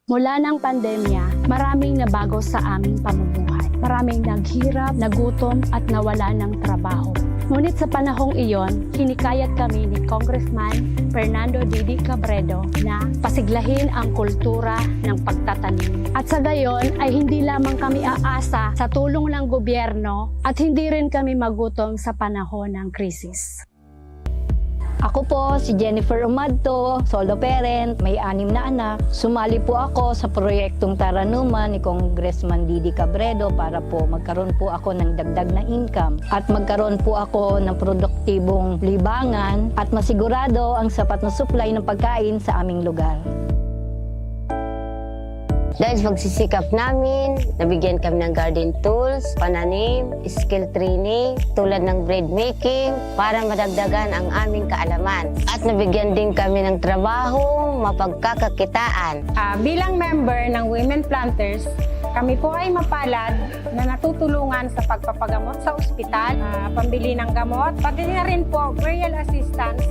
Mula ng pandemya, maraming nabago sa aming pamumuhay. Maraming naghirap, nagutom, at nawala ng trabaho. Ngunit sa panahong iyon, hinikayat kami ni Congressman Fernando Didi Cabredo na pasiglahin ang kultura ng pagtatanim. At sa gayon ay hindi lamang kami aasa sa tulong ng gobyerno at hindi rin kami magutom sa panahon ng krisis. Ako po si Jennifer Umadto, solo parent, may anim na anak. Sumali po ako sa proyektong Taranuman ni Congressman Didi Cabredo para po magkaroon po ako ng dagdag na income at magkaroon po ako ng produktibong libangan at masigurado ang sapat na supply ng pagkain sa aming lugar. Dahil sa pagsisikap namin, nabigyan kami ng garden tools, pananim, skill training, tulad ng bread making, para madagdagan ang aming kaalaman. At nabigyan din kami ng trabaho, mapagkakakitaan. Ah, bilang member ng Women Planters, kami po ay mapalad na natutulungan sa pagpapagamot sa ospital, ah, pambili ng gamot, pati na rin po burial assistance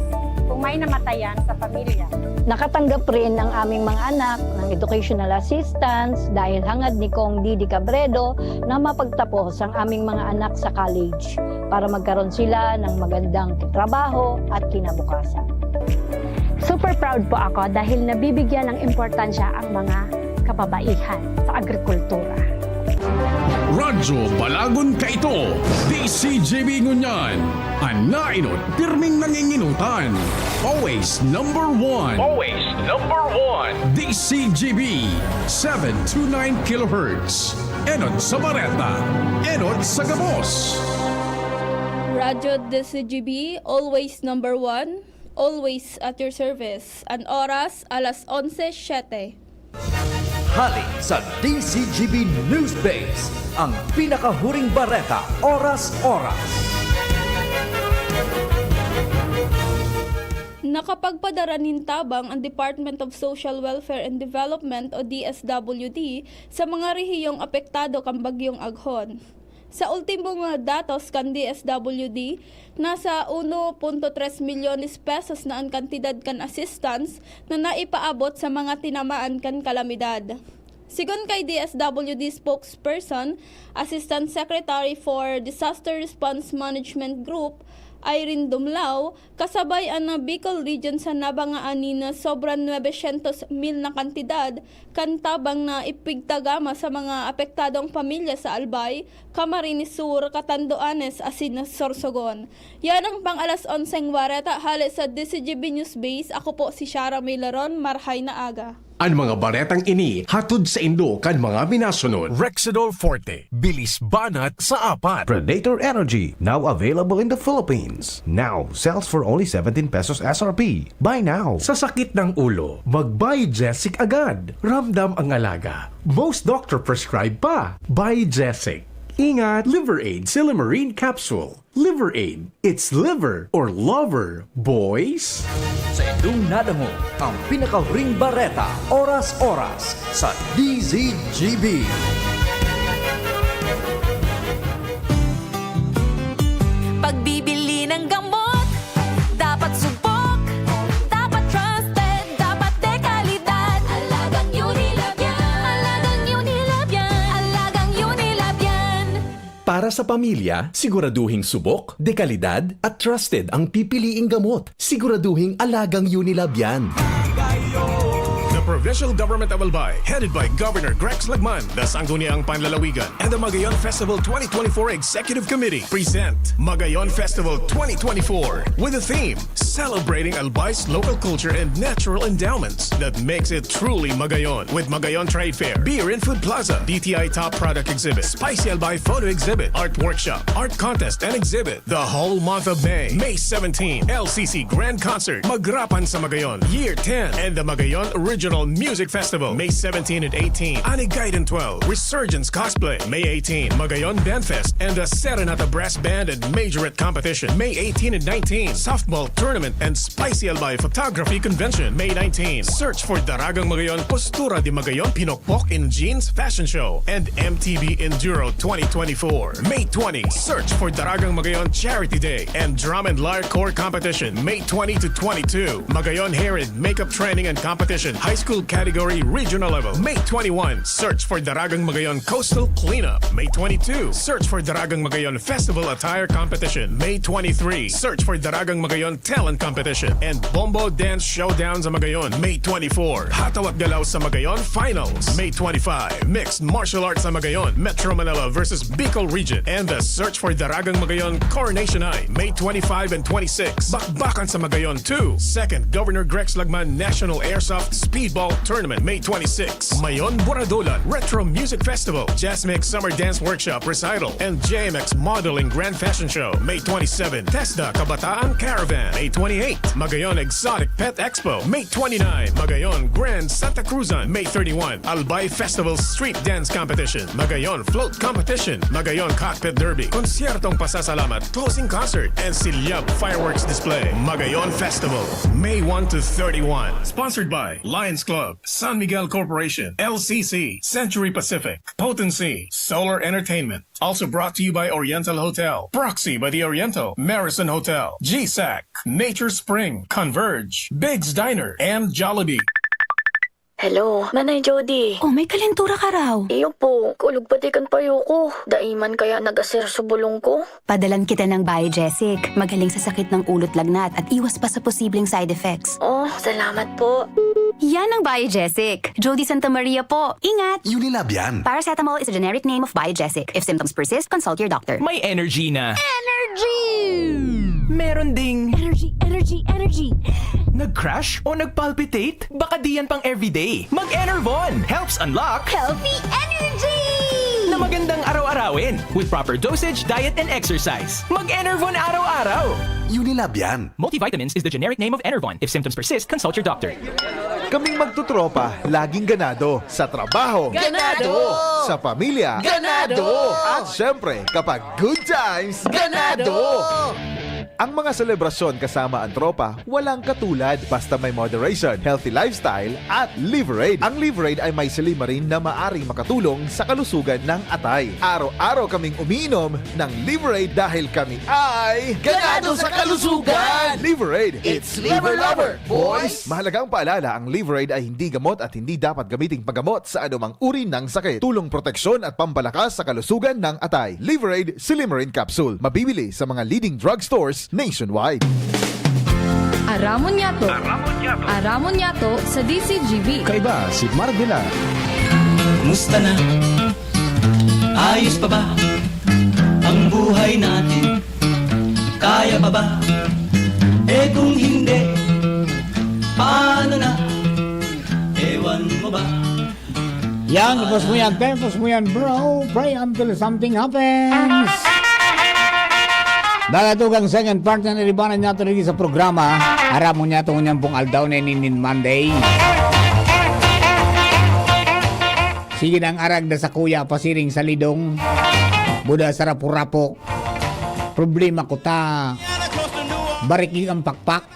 kung may namatayan sa pamilya. Nakatanggap rin ang aming mga anak ng educational assistance dahil hangad ni Cong Didi Cabredo na mapagtapos ang aming mga anak sa college para magkaroon sila ng magandang trabaho at kinabukasan. Super proud po ako dahil nabibigyan ng importansya ang mga kababaihan sa agrikultura. Radyo Balagon Kaito, D C G B Ngunyan, an nainot pirming nanginginutan. Always number one. Always number one. D C G B, seven two nine kilohertz. Enot sa Bareta, enot sa gabos. Radyo D C G B, always number one, always at your service. An oras, alas onse siete. Hali sa D C G B News Base, ang pinakahuring bareta, oras-oras. Nakapagpadara nin tabang ang Department of Social Welfare and Development o D S W D sa mga rehiyong apektado kan Bagyong Aghon. Sa ultimong datos kan D S W D, nasa uno punto tres milyones pesos na an kantidad kan assistance na naipaabot sa mga tinamaan kan kalamidad. Sigon kay D S W D spokesperson, Assistant Secretary for Disaster Response Management Group, Irene Dumlao, kasabay an Bicol Region sa nabangaan nin sobra nuebe syentos mil na kantidad kan tabang na ipigtagama sa mga apektadong pamilya sa Albay, Camarines Sur, Catanduanes asin Sorsogon. Yan ang pang alas onseng bareta hale sa D C G B News Base. Ako po si Shara Milaron. Marhay na aga. An mga baretang ini hatod saindo kan mga minasunod. Rexidol Forte, bilis banat sa apat. Predator Energy, now available in the Philippines. Now sells for only seventeen pesos S R P. Buy now. Sa sakit ng ulo, mag-Biogesic agad. Ramdam ang alaga. Most doctor prescribe pa. Biogesic. Ingat, Liver Aid Silymarin Capsule. Liver Aid. It's liver or lover, boys. Sa indong nadangog ang pinakahuring bareta, oras-oras sa D Z G B. Pagbibili ng gamot, dapat subok, dapat trusted, dapat dekalidad. Alagang Unilab yan. Alagang Unilab yan. Alagang Unilab yan. Para sa pamilya, siguraduhing subok, dekalidad, at trusted ang pipiliing gamot. Siguraduhing alagang Unilab yan. The Provincial Government of Albay, headed by Governor Grex Lagman, the Sangguniang Panlalawigan, and the Magayon Festival twenty twenty-four Executive Committee present Magayon Festival twenty twenty-four with the theme Celebrating Albay's local culture and natural endowments that makes it truly Magayon, with Magayon Trade Fair, Beer and Food Plaza, D T I Top Product Exhibit, Spicy Albay Photo Exhibit, Art Workshop, Art Contest and Exhibit. The whole month of May, May seventeen, L C C Grand Concert, Magrapan sa Magayon, Year ten, and the Magayon Regional Music Festival, May seventeen and eighteen, Anigaydan twelve, Resurgence Cosplay, May eighteen, Magayon Band Fest, and the Serenata Brass Band and Majorette Competition, May eighteen and nineteen, Softball Tournament and Spicy Albay Photography Convention, May nineteen. Search for Daragang Magayon, Postura de Magayon, Pinokpok in Jeans Fashion Show, and M T V Enduro twenty twenty-four, May twenty. Search for Daragang Magayon Charity Day and Drum and Lyre Corps Competition, May twenty to twenty-two. Magayon Hair and Makeup Training and Competition, High School category regional level, May twenty-one, search for Daragang Magayon Coastal Cleanup. May twenty-two, search for Daragang Magayon Festival Attire Competition. May twenty-three, search for Daragang Magayon Talent Competition. And Bombo Dance Showdown sa Magayon, May twenty-four. Hataw at Galaw sa Magayon Finals, May twenty-five. Mixed Martial Arts sa Magayon, Metro Manila versus Bicol Region. And the search for Daragang Magayon Coronation High, May twenty-five and twenty-six. Bakbakan sa Magayon two, Second Governor Grex Lagman National Airsoft Speedball Tournament, May twenty-six. Mayon Buradolan Retro Music Festival, Jazz Mix Summer Dance Workshop Recital, and J M X Modeling Grand Fashion Show, May twenty-seven. TESDA Kabataan Caravan, May twenty-eight. Magayon Exotic Pet Expo, May twenty-nine. Magayon Grand Santa Cruzan, May thirty-one. Albay Festival Street Dance Competition, Magayon Float Competition, Magayon Cockpit Derby, Konsyertong Pasasalamat, Closing Concert, and Silyab Fireworks Display. Magayon Festival, May one to thirty-one. Sponsored by Lions Club, San Miguel Corporation, L C C, Century Pacific, Potency, Solar Entertainment. Also brought to you by Oriental Hotel, Proxy by the Oriental, Marison Hotel, G sac, Nature Spring, Converge, Big's Diner, and Jollibee. Hello, Nanay Jody. Oh, may kalentura ka raw. Iyo po, kulog pati kan payo ko. Dai man kaya nag-asir sa bulong ko. Padalan kita ng Biogesic. Magaling sa sakit ng ulo't lagnat at iwas pa sa posibleng side effects. Oh, salamat po. Yan ang Biogesic. Jody Santa Maria po. Ingat! Unilab yan. Paracetamol is a generic name of Biogesic. If symptoms persist, consult your doctor. May energy na. Energy! Meron ding Energy, energy, energy! Nag-crash o nag-palpitate? Baka di yan pang everyday. Mag-Enervon helps unlock Healthy energy! Na magandang araw-arawin with proper dosage, diet, and exercise. Mag-Enervon araw-araw! Unilab yan. Multivitamins is the generic name of Enervon. If symptoms persist, consult your doctor. Kaming magtutropa, laging ganado. Sa trabaho. Ganado! Sa pamilya. Ganado! At syempre, kapag good times, ganado! Ang mga selebrasyon kasama ang tropa, walang katulad. Basta may moderation, healthy lifestyle, at Liverade. Ang Liverade ay may silymarin na maaring makatulong sa kalusugan ng atay. Araw-araw kaming umiinom ng Liverade dahil kami ay ganado sa kalusugan! Liverade, it's Liver Lover, boys! Mahalagang paalala, ang Liverade ay hindi gamot at hindi dapat gamiting paggamot sa anumang uri ng sakit. Tulong proteksyon at pampalakas sa kalusugan ng atay. Liverade Silymarin Capsule. Mabibili sa mga leading drugstores nationwide. Aramon Yato. Aramon Yato. Aramon Yato sa D C G B. Kaiba si Marvela. Kumusta na? Ayos pa ba ang buhay natin? Kaya pa ba? Eh, kung hindi, paano na? Ewan mo ba? Yan, tapos mo yan, tapos mo yan, bro. Pray until something happens. Mga tugang, second part na naribanan niya tuloy sa programa. Aram mo niya, tungo niyang pong aldaw na inin Monday. Sige nang arag na sa kuya, pasiring sa lidong. Buda sa rapo-rapo. Problema ko ta. Barikig ang pakpak.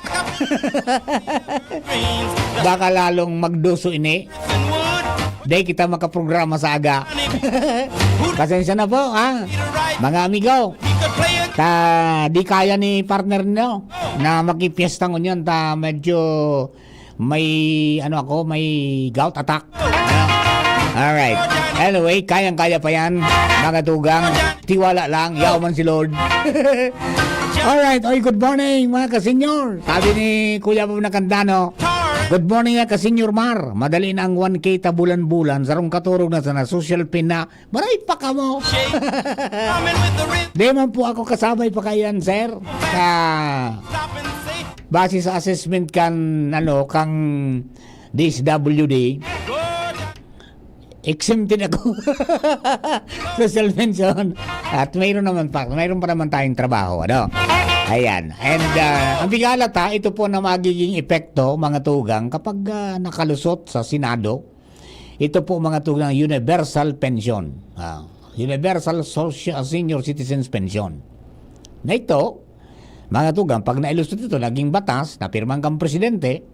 Baka lalong magduso ini. Di kita makaprograma sa aga. Pasensya na po, ha? Mga amigo. Ta, di kaya ni partner nyo na makipiyesta ngunyan. Ta, medyo may, ano ako, may gout attack. Alright. Anyway, kayang-kaya pa yan, mga tugang. Tiwala lang, yaw man si Lord. Alright. Oy, good morning, mga kasenyor. Sabi ni Kuya Bob Nakandano, "Good morning, ya, kasenyor Mar. Madali na ang one K ta bulan-bulan. Sarong katurog na sana, social pin na. Maray pa kamo." Di man po ako kasabay pa kaiyan, sir. Sa base sa assessment kan, ano, kang D S W D, exempted ako. Social mention. At mayroon naman pa, mayroon pa naman tayong trabaho, ano? Ayan. And, ah, ang bigalat, ha, ito po na magiging epekto, mga tugang, kapag, ah, nakalusot sa Senado, ito po, mga tugang, universal pension. Ah, universal social, senior citizens pension. Na ito, mga tugang, pag nailusot ito, naging batas, napirmahan kang presidente,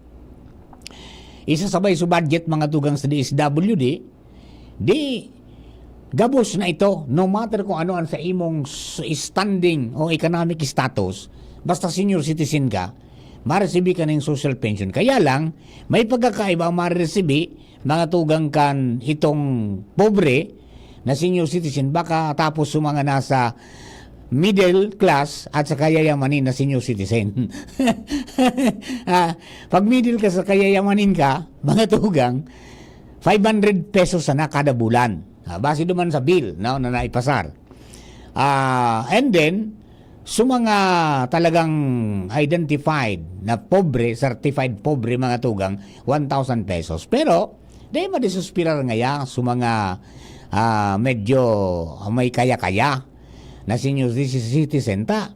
isasabay sa budget, mga tugang, sa D S W D, di gabos na ito, no matter kung ano ang sa imong s-, standing o economic status, basta senior citizen ka, maresibi ka ning social pension. Kaya lang, may pagkakaiba ang maresibi, mga tugang, kan itong pobre na senior citizen, baka tapos sa mga nasa middle class at sa kayayamanin na senior citizen. Ah, pag middle class sa kayayamanin ka, mga tugang, five hundred pesos sana kada bulan. Ah, base duman sa bill, no, na naipasar. Ah, and then, sa mga talagang identified na pobre, certified pobre, mga tugang, one thousand pesos. Pero, di madisuspirar ngaya sa mga, ah, medyo may kaya-kaya na senior citizen ta.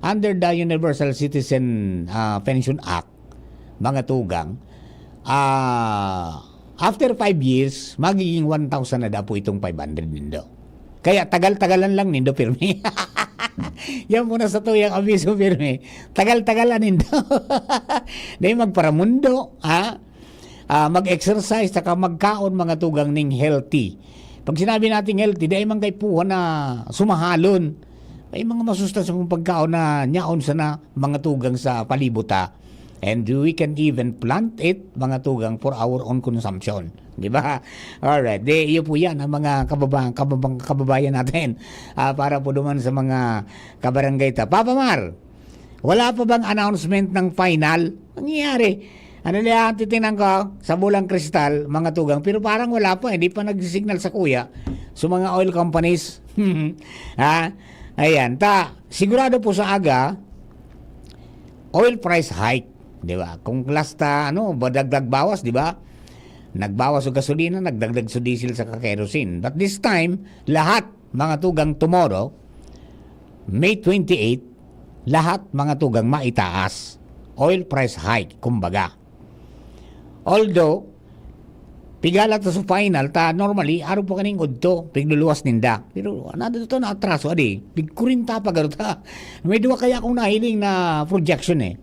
Under the Universal Citizen, ah, Pension Act, mga tugang, ah, after five years, magiging one thousand na daw po itong five hundred nindo. Kaya tagal-tagalan lang nindo, pirmi. Yan po na sa tuyang abiso, pirmi. Tagal-tagalan nindo. Dahil magparamundo, ha? Ah, mag-exercise, saka magkaon, mga tugang, ning healthy. Pag sinabi nating healthy, dahil man kaipuhan na sumahalon. May mga masustansya pong pagkaon na nyaon sana, mga tugang, sa palibot, ha? And we can even plant it, mga tugang, for our own consumption. Di ba? Alright. Di, iyo po yan, ang mga kababa, kababang, kababayan natin. Ah, para po duman sa mga kabarangay ta. Papa Mar, wala pa bang announcement ng final? Nangyayari. Ano na yan, titingnan ko sa bulang kristal, mga tugang. Pero parang wala pa, hindi pa nag-signal sa kuya. So, mga oil companies. Ha? Ayan. Ta, sigurado po sa aga, oil price hike. Di ba? Kung last, ah, ano, badagdag bawas, di ba? Nagbawas o gasolina, nagdagdag sa diesel sa kerosene. But this time, lahat, mga tugang, tomorrow, May twenty-eight, lahat, mga tugang, maitaas. Oil price hike, kumbaga. Although, pigala ta sa final, ta normally, araw pa kaning udto, pigluluwas ninda. Pero, ano to, naatraso, adi, pigkurinta pa garo ta. May duwa kaya akong nahiling na projection eh.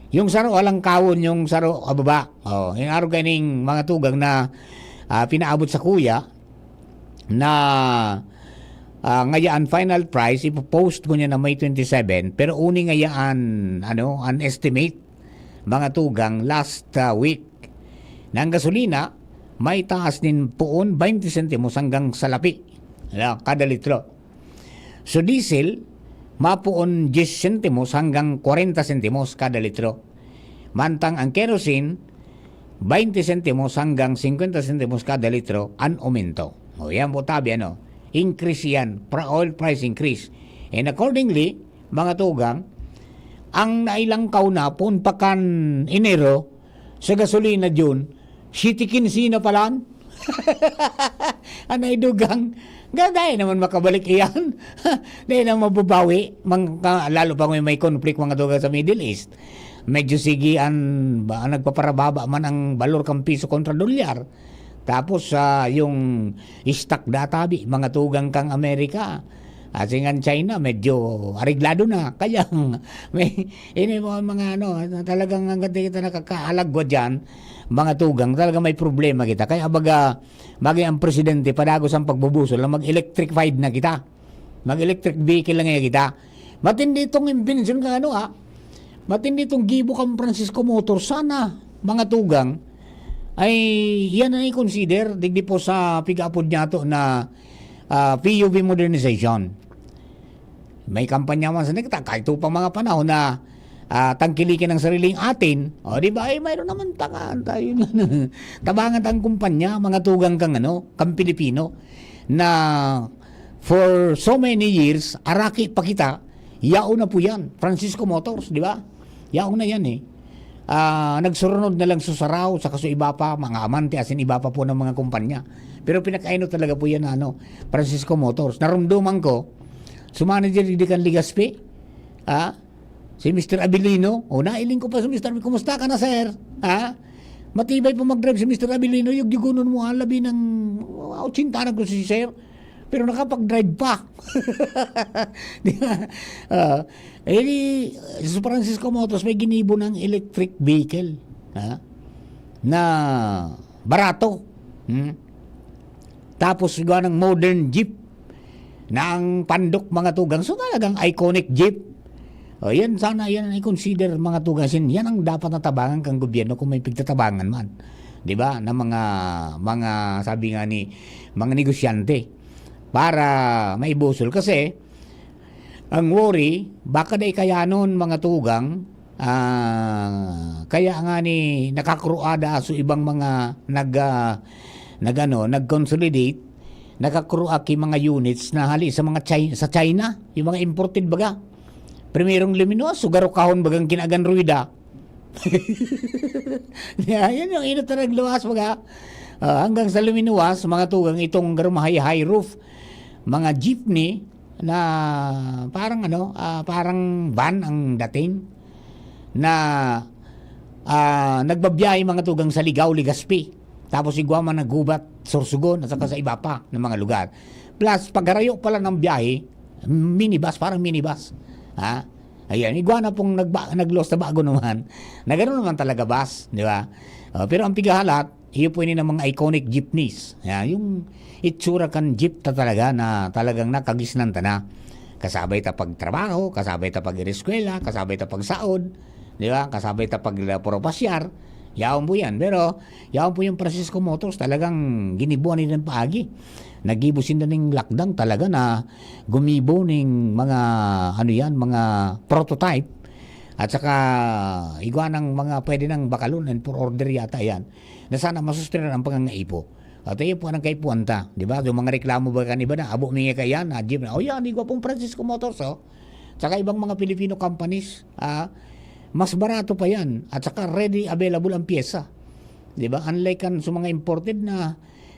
Yung saro, alang kawon, yung saro, ababa. Oh, yung araw kaning mga tugang na, ah, pinaabot sa kuya, na, ah, ngayaan final price, ipo-post ko niya na May twenty-seven, pero uni ngayaan, ano, an estimate, mga tugang, last, ah, week. Na ang gasolina, may taas nin poon twenty sentimos hanggang salapi, ala, kada litro. So, diesel, mapoon diyes sentimos hanggang kwarenta sentimos kada litro. Mantang ang kerosene, twenty sentimos hanggang singkwenta sentimos kada litro an aumento. O, yan po tabi, ano, increase yan, pra-, oil price increase. And accordingly, mga tugang, ang nailangkaw na poon pa kan Enero sa gasolina, June, siyete kinse na palan. Anay dugang, gaday naman makabalik iyan. Dahil lang mababawi, mang, ka, lalo pa kung may conflict, mga tugang, sa Middle East. Medyo sige an, ba, nagpaparababa man ang balor kan piso kontra dolyar. Tapos, ah, yung stock databi, mga tugang, kang Amerika. At singan China, medyo areglado na. Kaya, may, ini mga, mga ano, talagang hanggang di kita nakakaalagwa dyan, mga tugang, talaga may problema kita. Kaya baga, maging ang presidente, padagos ang pagbubusol na mag-electrified na kita. Mag-electric vehicle lang kita. Matindi itong invention ka ano, ah. Matindi itong gibo kang Francisco Motor. Sana, mga tugang, ay yan ang i-consider, digdi po sa pig-apod niya to na, ah, P U V modernization. May kampanya man sa nagta-, kahit pa mga panahon na, ah, tangkilikin ang sariling atin, o, di ba, ay mayroon naman tangan tayo. Tabangan ang kumpanya, mga tugang kang ano, kang Pilipino, na for so many years, araki pa kita, yaon na po yan. Francisco Motors, di ba? Yaon na yan eh. Ah, nagsurunod na lang sa Saraw, saka sa iba pa, mga Amante, asin iba pa po ng mga kumpanya. Pero pinakaino talaga po yan, ano, Francisco Motors. Narumduman ko, sa manager di kan Legazpi, ah, si Mister Abilino, o nailing ko pa si Mister Abilino, "Kumusta ka na, sir?" Ha? Matibay pa mag-drive si Mister Abilino, yung yugunon mo, ah, labi ng, ah, ochenta na ko si sir. Pero nakapag-drive pa. Di ba? Ah, eh, di, sa Francisco Motors, may ginibo ng electric vehicle. Ha? Na barato. Hmm? Tapos, gawa ng modern jeep na ang pandok, mga tugang. So, talagang iconic jeep. O, yan sana, yan ang i-consider, mga tugang, yan ang dapat na tabangan kan gobyerno kung may pigtatabangan man. Di ba? Na mga, mga, sabi nga ni, mga negosyante. Para maibusol. Kasi, ang worry, baka dai kayanon, mga tugang, ah, kaya nga ni nakakruada so ibang mga nag, ah, nag-ano, nag-consolidate, nakakrua ki mga units na hali sa mga Chi-, sa China, yung mga imported baga. Primerong luminuwas, so garukahon bagang kinagan ruwida. Yan, yan yung inot na nagluwas, mga, ah, hanggang sa luminuwas, mga tugang, itong garumahayhay roof, mga jeepney na parang ano, ah, parang van ang dating na, ah, nagbabiyahe, mga tugang, sa Ligao, Legazpi. Tapos igwa man naggubat, Sorsogon, at saka sa iba pa na mga lugar. Plus, pagharayo pala ng biyahe, minibus, parang minibus. Ha? Ayan, igwa na pong nagba-, naglos na bago naman. Na gano'n naman talaga, bus, di ba? Oh, pero ang pigahalat, iyo po ini ng mga iconic jeepneys. Yan, yung itsura kan jeep ta talaga na talagang nakagisnan ta na. Kasabay ta pagtrabaho, kasabay ta pag-eskwela, kasabay ta pagsaod, di ba? Kasabay ta pag puro pasyar. Yaon po yan. Pero, yaon po yung Francisco Motors, talagang ginibuan nila ng paagi. Naggibo sinda ning lakdang talaga na gumibo ning mga, ano yan, mga prototype. At saka, igwa ng mga pwede nang bakalon and for order yata yan. Na sana masustenan ang pangangaipo. At ayun po ang kaipuhan ta, di ba? Yung mga reklamo ba kan iba na, abo mi nga kaiyan, na jeep na, "O yan, igwa pong Francisco Motors, oh." Tsaka ibang mga Filipino companies, ah, mas barato pa yan. At saka ready, available ang pyesa. Di ba? Unlike kan sa mga imported na,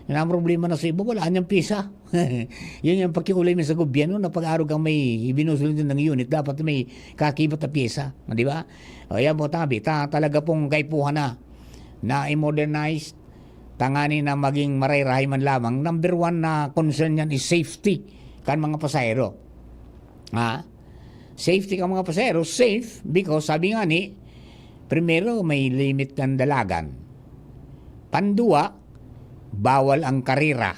na ang problema na sa iba, wala niyang pyesa. Yun yung pakiulay mo sa gobyerno na pag-arog kang may ibinusulod ng unit, dapat may kakibat na pyesa. Di ba? O yan po, tabi, ta, talaga pong kaipuhan na, na i-modernize, tangani na maging marayrahay man lamang. Number one na concern niyan is safety kan mga pasahero. Ha? Safety kan mga pasahero, safe because sabi nga ni, primero, may limit kan dalagan. Pandua, bawal ang karera.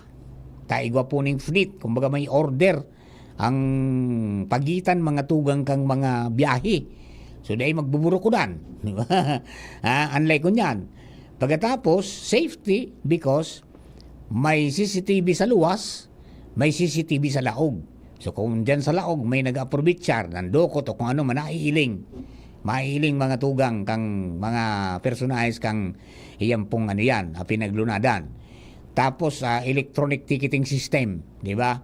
Ta igwa po ning fleet, kumbaga may order ang pagitan, mga tugang, kang mga biyahe. So, dai magbuburukudan. Di ba? Ah, unlike kunyan. Pagkatapos, safety because may C C T V sa luwas, may C C T V sa laog. So, kung dyan sa laog may nag-aprobichar, nandukot o kung ano man, naiiling. Maiiling, mga tugang, kang mga personahes kang iyan pong ano yan, ah, pinaglunadan. Tapos, ah, electronic ticketing system, di ba?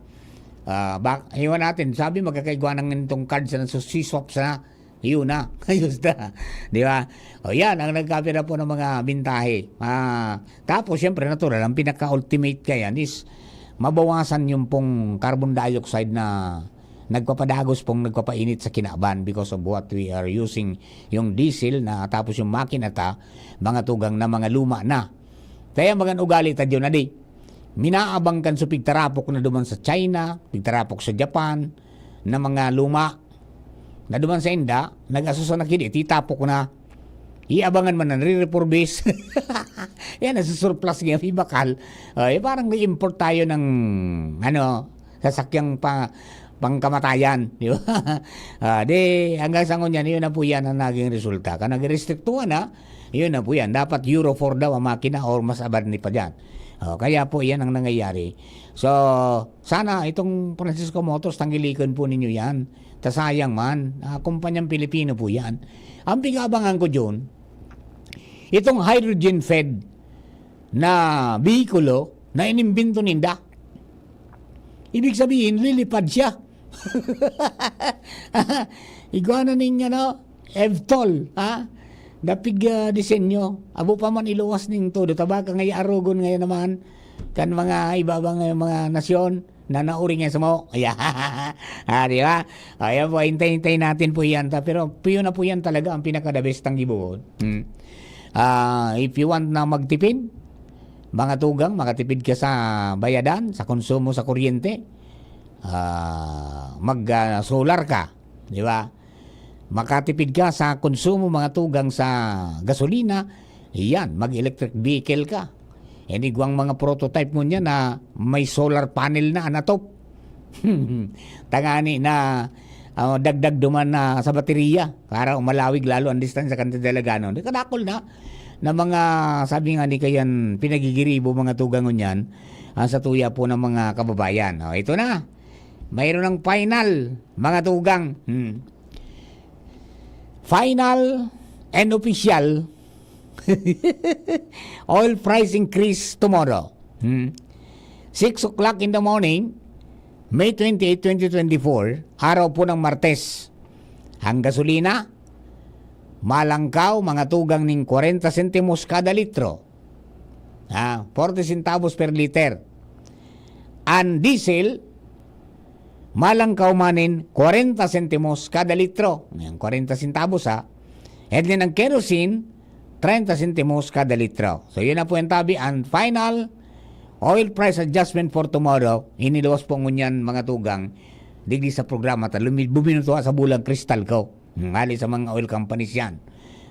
Ah, bak-, iwan natin, sabi magkakaigwa ng itong card sa nasusiswap sa, yun na, ayos na, di ba? O yan, ang nagkapira po ng mga bintahe. Ah, tapos, siyempre, natural, ang pinaka-ultimate kayan is mabawasan yung pong carbon dioxide na nagpapadagos pong nagpapainit sa kinaban because of what we are using, yung diesel na tapos yung makina ta, mga tugang na mga luma na. Kaya magan ugali ta dyan na di. Minaabang kan so pigtarapok na duman sa China, pigtarapok sa Japan, na mga luma, na duman sa inda, nag-asusa na kini, titapok na. Iabangan man na nare-refurbish. Yan, nasusurplus nga, may bakal. Ay, parang nag-import tayo ng, ano, sasakyang pa, pangkamatayan, di ba? Ah, di, hanggang sa ngunyan, yun na po yan ang naging resulta. Kan nagrestriktuhan na, yun na po yan. Dapat Euro four daw ang makina or mas abad ni pa dyan. Oh, kaya po, yan ang nangyayari. So, sana itong Francisco Motors, tanggilikon po ninyo yan. Ta sayang man, ah, kumpanyang Pilipino po yan. Ang pinag-aabangan ko dyan, itong hydrogen-fed na behikulo na inimbento ninda. Ibig sabihin, lilipad siya. Igwa na ning, ano, eVTOL, ha? Dapig, ah, disenyo. Abo pa man iluwas ning todo. Tabaka nga arogon ngayon naman kan mga iba-iba nga mga nasyon na nauring yan sa mo. Ayan. Ah, di ba? Ayan po, hintay-hintay natin po yan. Ta-, pero piyo na po yan talaga ang pinaka-the best ang gibuhon. Hmm. Ah, if you want na magtipid, mga tugang, makatipid ka sa bayadan, sa konsumo sa kuryente, ah, mag, ah, solar ka, di ba? Makatipid ka sa konsumo, mga tugang, sa gasolina, iyan, mag-electric vehicle ka. Yan igwang mga prototype mo niya na may solar panel na anatop. Tangani na, ah, dagdag duman na sa baterya para umalawig lalo ang distansya kan Dalagan. Di kadakol na, na mga, sabi nga ni kayan, pinagigiribo mga tugang ngunyan, ah, sa tuya po ng mga kababayan. O, ito na. Mayroon ng final, mga tugang. Hmm. Final and official oil price increase tomorrow. Hmm. Six o'clock in the morning, May twenty-eight, twenty twenty-four, araw po ng Martes. Ang gasolina, malangkaw, mga tugang ning kwarenta sentimos kada litro. Ah, forty centavos per liter. Ang diesel, malangkaw man nin kwarenta sentimos kada litro. Ngayon, kwarenta centavos, ha. And then, ang kerosene, treinta sentimos kada litro. So, yun na po yung tabi. Ang final oil price adjustment for tomorrow, iniluwas po ngunyan, mga tugang, digdi sa programa ta, lumi-, buminuto sa bulang kristal ko. Hmm, hali sa mga oil companies yan.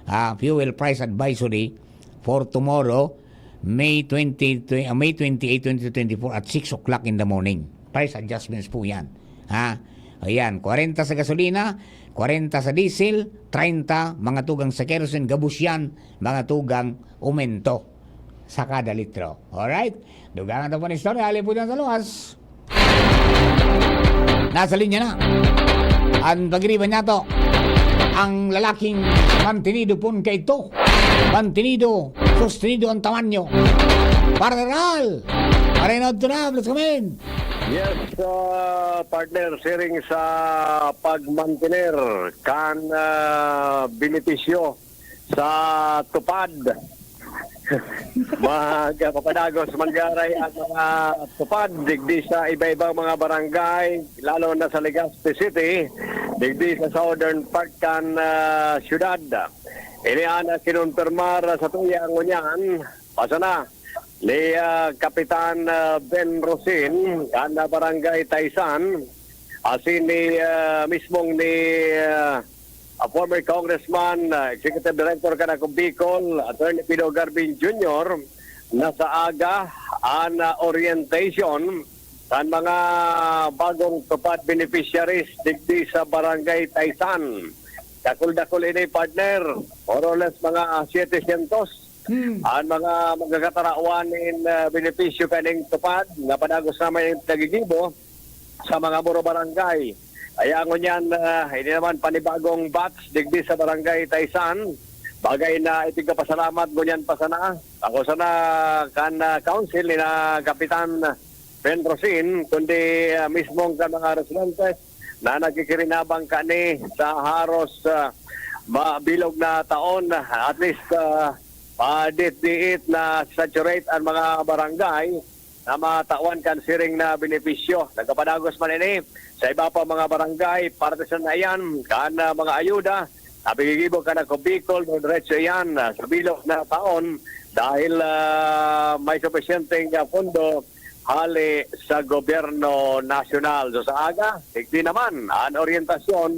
Ah, fuel price advisory for tomorrow, May twenty, tw-, ah, May twenty-eight, twenty twenty-four at six o'clock in the morning. Price adjustments po yan. Ha? Ayan, kwarenta sa gasolina, kwarenta sa diesel, treinta, mga tugang sa kerosene, gabos yan, mga tugang, umento sa kada litro. Alright? Dugangan ta po ng istorya, hali po dyan sa luwas. Nasa linya na ang pagiriban niya to. Ang lalaking mantinido pon kaito. Mantinido, sustenido ang tamanyo. Partner Al, Arena Abdurab, let's come in. Yes, uh, partner, siring sa pagmantener kan, uh, benepisyo sa tupad. Magpapadagos man giraray ang mga tupad digdi sa iba-ibang mga barangay, lalo na sa Legazpi City, digdi sa southern part kan, ah, syudad. Ini an kinumpirmar sa tuya ngunyan, pasa na, ni, ah, Kapitan, ah, Ben Rosin, kan, ah, Barangay Taysan, asin ni, ah, mismong ni, ah, ah, former Congressman, ah, Executive Director kan Ako Bicol, Attorney Pino Garvin Junior, na sa aga an, ah, orientation kan mga bagong tupad beneficiaries digdi sa Barangay Taysan. Dakul-dakul ini, partner, more or less mga siyete syentos. Hmm. An mga magkakatarawan nin, ah, benepisyo kaning tupad, napadagos na may nagigibo sa mga muro barangay. Kaya ngunyan, ah, ini naman panibagong batch digdi sa Barangay Taysan. Bagay na ipigpapasalamat ngunyan pa sana. Ako sana kan, ah, council ni na Kapitan Ben Rosin, kundi, ah, mismong kan mga residentes na nagkikirinabang kani sa haros, ah, mabilog na taon, at least, ah, padit-diit na saturate ang mga barangay na matawan kan siring na benepisyo. Nagkapadagos man ini sa iba pa mga barangay, parte sana iyan kan, ah, mga ayuda na piggigibo kan Ako Bicol, diretso iyan, ah, sa bilog na taon dahil, ah, may supisyenteng, ah, pondo hale sa gobyerno nasyonal. So, sa aga, digdi naman an oryentasyon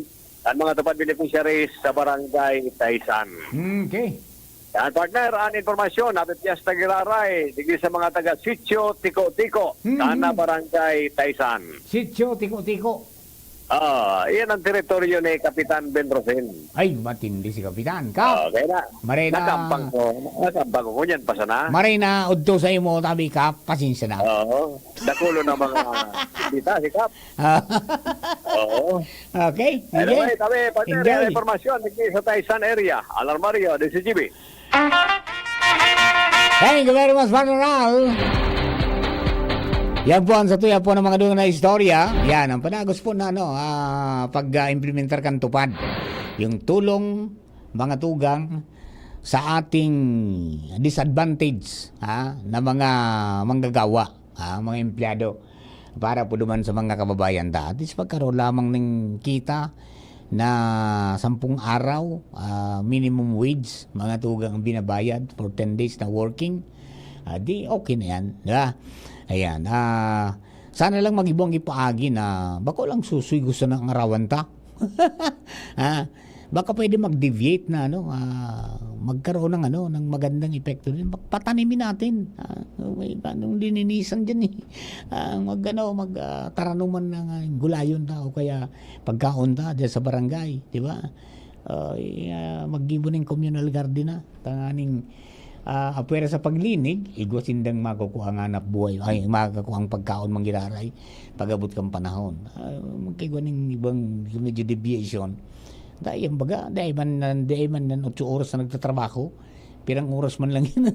kan mga tupad beneficiaries sa Barangay Taysan. Okay. Yan, partner, an impormasyon, Happy Fiesta giraray, digdi sa mga taga Sitio Tiko-tiko, Hmm. kan Barangay Taysan. Sitio Tiko-tiko. Ah, iyan ang teritoryo ni Kapitan Ben Rosin. Ay, matindi si Kapitan. Kap, Ah, kaya na, marena, nakampang ko, nakampang ko, ngunyan pa sana. Marena, udto sa imo, tabi, Kap, pasensya na. Oo. Dakulo na mga bita, si Kap. Ah. Oo. Okay, sige. Anyway, tabi, partner, Enjoy. Ang impormasyon, digdi sa Taysan area. Alarmario, D C G B. Thank you very much, Partner Al. Yan po ang satuya po ng mga dugang na istorya. Yan, ang panagos po na, ano, ah, pag, ah, implementar kan tupad. Yung tulong, mga tugang, sa ating disadvantage, ha, na mga manggagawa, ha, mga empleyado. Para po duman sa mga kababayan ta. At least pagkaroon lamang ng kita na sampung araw, ah, minimum wage, mga tugang ang binabayad for ten days na working, ah, di okay na yan, di ba? Ayan, ah, sana lang mag-ibong ipaagi na bako lang susoy gusto ng arawan ta. Ha? Baka pwede mag-deviate na ano, ah, magkaroon ng ano, ng magandang epekto din. Patanimin natin. Ah, may anong lininisan diyan eh. Ah, mag ano, mag ah, taranuman ng ah, gulayon ta o kaya pagkaon ta diyan sa barangay, di ba? Ah, i- ah, maggibo ning communal garden na. Tanganing ah, apwera sa paglinig, igwa sindang makukuha ang hanap buhay, ay, makukuha ang pagkaon manggiraray pag-abot kan panahon. Ah, magkaigwa ning ibang medyo deviation. Dai, yan baga, dai man nan, dai man nan otso oras na nagtatrabaho. Pirang oras man lang yan.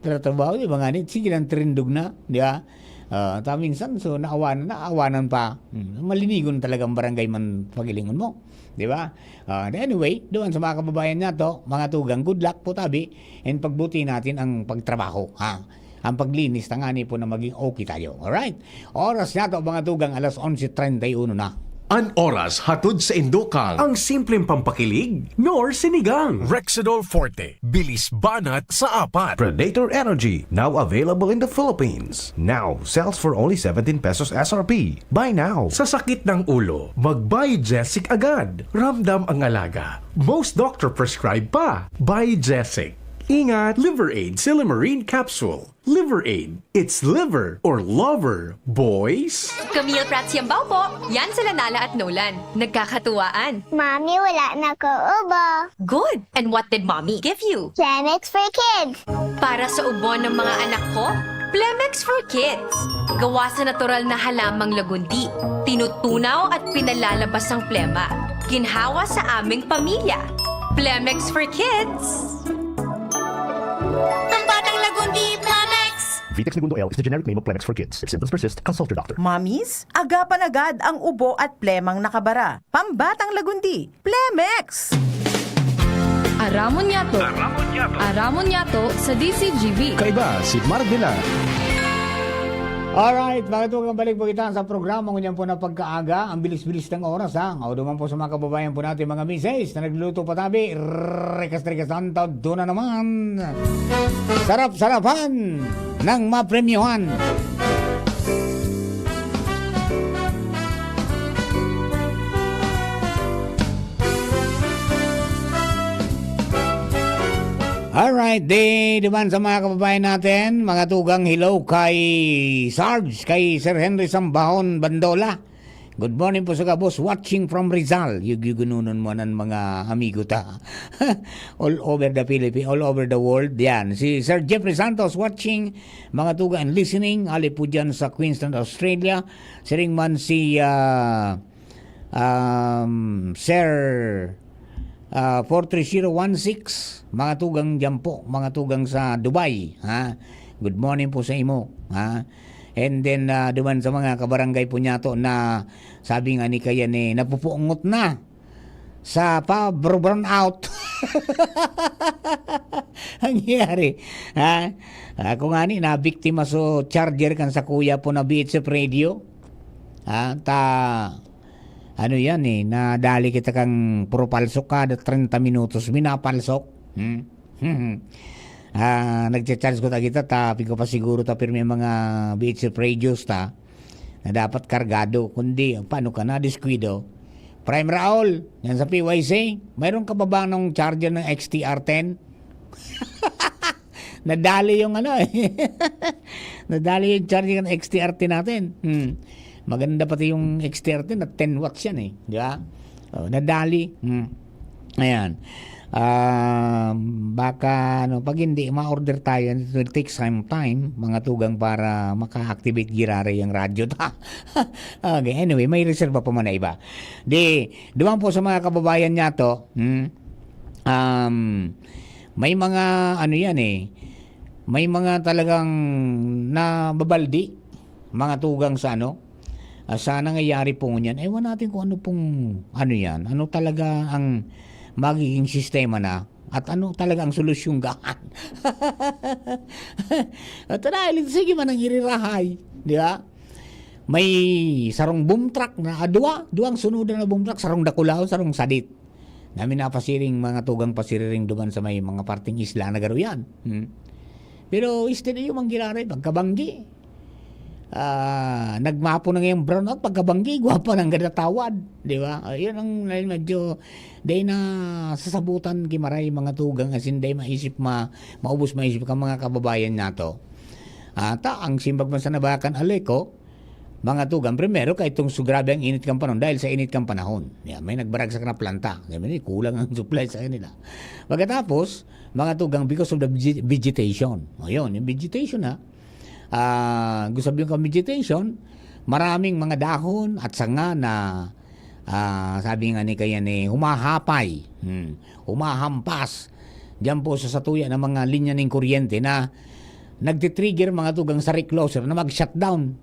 Tratrabaho, di ba nga ni? Sige lang, trindog na, di ba? Ah, ta minsan, so, naawanan na, awanan pa. Hmm, malinigon talaga ang barangay man pagilingon mo. Di ba? Ah, anyway, doon sa mga kababayan nato, mga tugang, good luck po tabi, and pagbuti natin ang pagtrabaho, ha? Ang paglinis, tangani po na maging okay tayo. Alright? Oras nato, mga tugang, alas onse treinta y uno na. An oras hatod sa Indokang. Ang simpleng pampakilig, nor sinigang. Rexidol Forte, bilis banat sa apat. Predator Energy, now available in the Philippines. Now sells for only seventeen pesos S R P. Buy now. Sa sakit ng ulo, mag-Biogesic agad. Ramdam ang alaga. Most doctor prescribe pa. Biogesic. Ingat, Liver Aid Silymarin Capsule. Liver Aid. It's liver or lover, boys. Camille Prats Yambao po. Yan sila Nala at Nolan. Nagkakatuwaan. Mami, wala na ko ubo. Good. And what did Mommy give you? Xanax for kids. Para sa ubo ng mga anak ko, Plemex for Kids. Gawa sa natural na halamang lagundi. Tinutunaw at pinalalabas ang plema. Ginhawa sa aming pamilya. Plemex for Kids. Pambatang lagundi, Plemex! Vitex Negundo L is the generic name of Plemex for Kids. If symptoms persist, consult your doctor. Mommies, agapan agad ang ubo at plemang nakabara. Pambatang lagundi, Plemex! Aramon niyato. Aramon niyato. Aramon niyato sa D C G B. Kaiba si Marvela. Alright, mga tugang, balik po kita sa programa ngunyan po na pagkaaga. Ang bilis-bilis ng oras, ha? Ako naman po sa mga kababayan po natin, mga misis, na nagluluto pa tabi. Rekas-rekas, antaw, doon na naman. Sarap-sarapan ng mapremyohan. Alright, di naman sa mga kababayan natin, mga tugang, hello kay Sarge, kay Sir Henry Sambahon Bandola. Good morning po sa gabos, watching from Rizal. Yugyugununon mo nan mga amigo ta. All over the Philippines, all over the world. Yan, si Sir Jeffrey Santos watching, mga tugang, and listening. Ali po dyan sa Queensland, Australia. Siring man si ah, um, Sir ah, four three zero one six, mga tugang dyan po, mga tugang sa Dubai, ha? Good morning po sa imo, ha? And then, ah, duman sa mga kabarangay po niya to na sabi nga ni kaya ni napupungot na sa pa brown out. Nangyari, ha? Ako nga ni, nabiktima so charger kan sa kuya po na B H F radio. Ha? Ta, ano yan eh, nadali kita kang puro palsok kada treinta minutos, minapalsok. Hmm? Ah, nagcha-charge ko ta kita, ta, ko pa siguro ta pirmi mga B H F radios ta, na dapat kargado, kundi, paano ka na, diskuido? Prime Raul, yan sa P Y C, mayroon ka ba ba ng charger ng X T R ten? Nadali yung ano eh. Nadali yung charging ng X T R ten natin. Hmm. Maganda pati yung X T R ten at ten watts yan eh. Di ba? Oh, nadali. Hmm. Ayan. Ah, baka ano, pag hindi, ma-order tayo, and it will take some time, mga tugang, para maka-activate giraray ang radyo ta. Okay, anyway, may reserva pa man na iba. Di, duman po sa mga kababayan niya to, hmm? Um, may mga ano yan eh, may mga talagang nababaldi, mga tugang sa ano, ah, sa nangyayari po ngunyan. Ewan natin kung ano pong, ano yan, ano talaga ang magiging sistema na, at ano talaga ang solusyon gaan. At dahil, sige man ang irirahay, di ba? May sarong boom truck na, ah, duwa, duwang sunodan na boom truck, sarong dakulaw, sarong sadit. Na minapasiring mga tugang pasiriring duman sa may mga parting isla na garo yan. Hmm. Pero este na yung manggiraray, pagkabanggi. ah, nagmapo na ngayong brownout, pagkabanggi, igwa pa nanggad natawad, di ba? Ayun ang medyo, dai na sasabutan ki Maray, mga tugang, as in, dai maisip ma-, maubos maisip kan mga kababayan nato. Ah, ta, ang simbag man sa Nabayakan Aleco, mga tugang, primero, kay itong su-, grabe ang init kan panahon, dahil sa init kan panahon. Yan, may nagbaragsak na planta. Sabi niya, kulang ang supply sa kanila. Pagkatapos, mga tugang, because of the vege-, vegetation. O yun, yung vegetation na, ah, gusto sabihin ko vegetation, maraming mga dahon at sanga na, ah, sabi nga ni kaya ni, humahapay, hmm, humahampas diyan po sa satuya ng mga linya ning kuryente na nagtitrigger, mga tugang, sa recloser na mag-shutdown.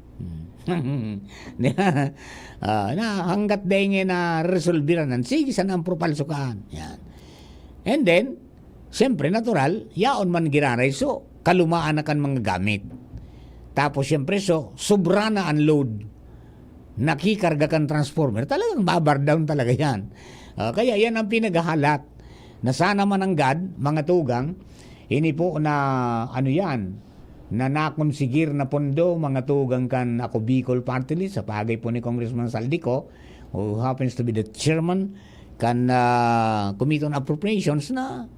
Hmm. Di ba? Ah, na hanggat dai nga naresolbiran nan, sige sana ang propalsukan. Yan. And then, siyempre, natural, yaon man giraray, so, kalumaan na kan mga gamit. Tapos, siyempre, so, sobra na ang load. Nakikarga kan transformer, talagang ma-bar down talaga yan. Ah, kaya yan ang pinaghahalat na sana mananggad, mga tugang, ini po na, ano yan, na nakonsigir na pondo, mga tugang, kan Ako Bicol Party List, sa pagay po ni Congressman Saldico, who happens to be the chairman kan, ah, Committee on Appropriations, na,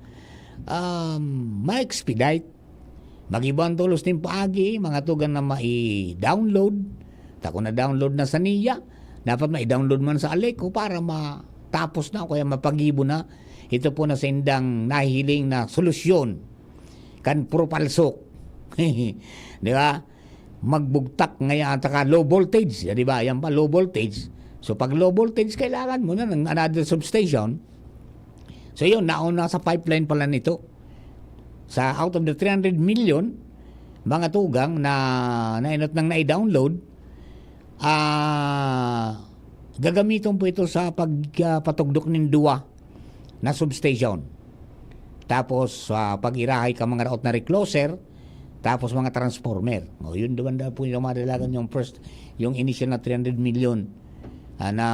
um, ma-expedite. Mag-iba ang tolos nin paagi, mga tugang, na mai-download. Ta kung na-download na sa niya, dapat mai-download man sa Aleco para matapos na o kaya mapagibo na. Ito po na sa indang nahihiling na solusyon kan propalsok. Di ba? Magbugtak ngayon at saka low voltage, di ba? Yan pa, low voltage. So, pag low voltage, kailangan mo na ng another substation. So, yun, nauna sa pipeline pala nito. Sa out of the three hundred million, mga tugang na nainot nang nai-download, ah, gagamiton po ito sa pag, ah, patugdok nin duwa na substation. Tapos, ah, pag-irahay ka mga raot na recloser, tapos mga transformer. O, yun naman daw po yung madalagan yung first, yung initial na three hundred million, ah, na,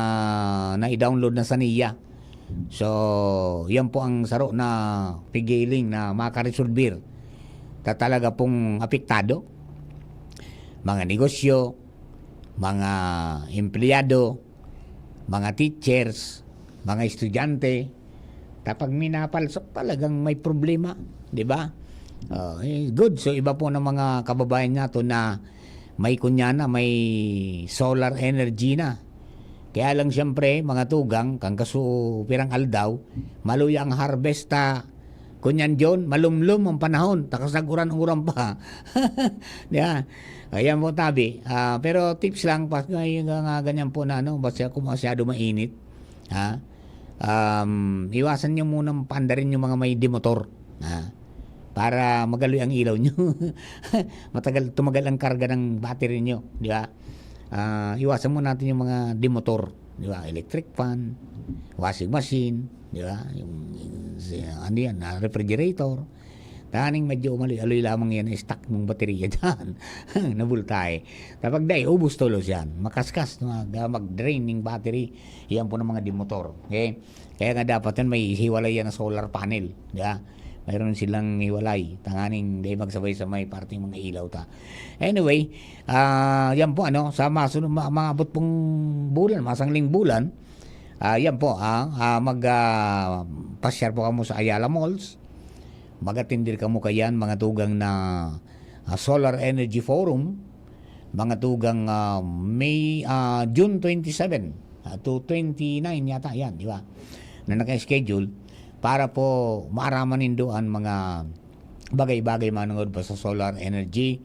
na i-download na sa niya. So, yan po ang saro na pigiling na makaresolbir ta talaga pong apektado. Mga negosyo, mga empleyado, mga teachers, mga estudyante, kapag minapalsok, talagang may problema, di ba? Oh, eh, good. So, iba po ng mga kababayan nato na may kunya na, may solar energy na. Kaya lang, siyempre, mga tugang, kan kasu-, pirang aldaw, maluya ang harvest ta. Kunyan John, malumlom ang panahon, takasag uran-uran pa. Di ba? Ayan po, tabi. Ah, pero tips lang, pas-, nga, nga, nga ganyan po na, ano, basta kung masyado mainit, ha? Um, iwasan nyo munang paandarin yung mga may demotor, ha? Para magaloy ang ilaw nyo. Matagal, tumagal ang karga ng battery nyo, di ba? Ah, iwasan mo natin yung mga demotor, di ba? Electric fan, washing machine, di ba? Yung, yung, si-, ano yan, ah, refrigerator. Taning medyo umaloy-aloy lamang yan, stock mong baterya dyan. Nabultahe. Kapag dai, ubos tulos yan. Makaskas, mag, mag-drain ng battery. Yan po ng mga demotor. Okay? Kaya nga dapat yan, may hiwalay yan na solar panel. Di ba? Mayroon silang hiwalay. Tanganing dai magsabay sa may parting mga ilaw ta. Anyway, ah, yan po, ano, sa masunod, ma-, maabot pong bulan, masangling bulan, ah, yan po, ah, ah, mag, ah, pasyar po kamo sa Ayala Malls. Mag-attend kamo kayan, mga tugang, na, ah, Solar Energy Forum, mga tugang, ah, May, ah, June twenty-seven, ah, to twenty-nine yata yan, di ba? Na naka-schedule para po maaraman nindo an mga bagay-bagay manungod pa sa solar energy,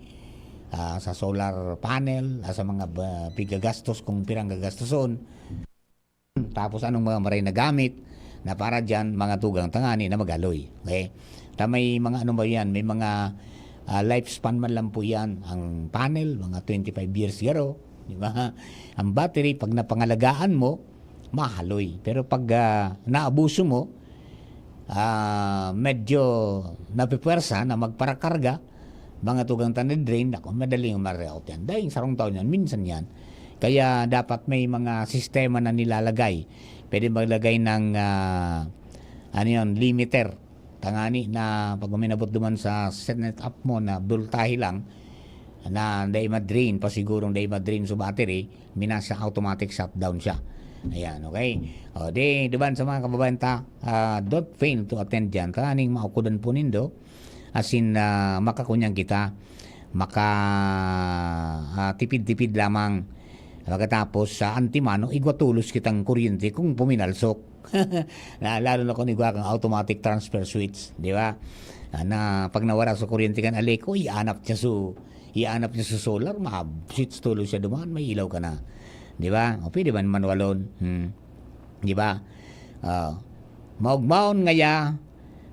ah, sa solar panel, ah, sa mga ba-, pigagastos kung pirang gagastoson. Tapos anong mga maray na gamit na para diyan, mga tugang, tangani na magaloy. Okay? Ta may mga ano ba yan, may mga, ah, lifespan man lang po yan. Ang panel, mga twenty-five years garo, di ba? Ang battery, pag napangalagaan mo, mahaloy. Pero pag, ah, naabuso mo, ah, medyo napipuwersa na magparakarga, mga tugang ta na-drain, naku, madaling ma-reroute yan. Dahil sarong taon yan, minsan yan. Kaya dapat may mga sistema na nilalagay. Pwede maglagay ng, ah, ano yun, limiter. Tangani na pag uminabot duman sa set up mo na bultahe lang, na dai ma-drain, pasigurong dai ma-drain so battery, minasa automatic shutdown siya. Ayan, okay? O, di, duman sa mga kababayan ta, ah, don't fail to attend dyan. Tanganing maukodan po nindo, as in, ah, makakunyang kita, maka, ah, tipid-tipid lamang. Pagkatapos, sa antimano, igwa tolos kitang kuryente kung puminalsok. Na, lalo na kung igwa kang automatic transfer switch, di ba? Ah, na pag nawara sa kuryente kan Aleco, ianap niya su, ianap niya sa solar, ma-switch tulo siya duman, may ilaw ka na. Di ba? O pwede man manualon. Hmm. Di ba? Ah, maugmaon ngaya,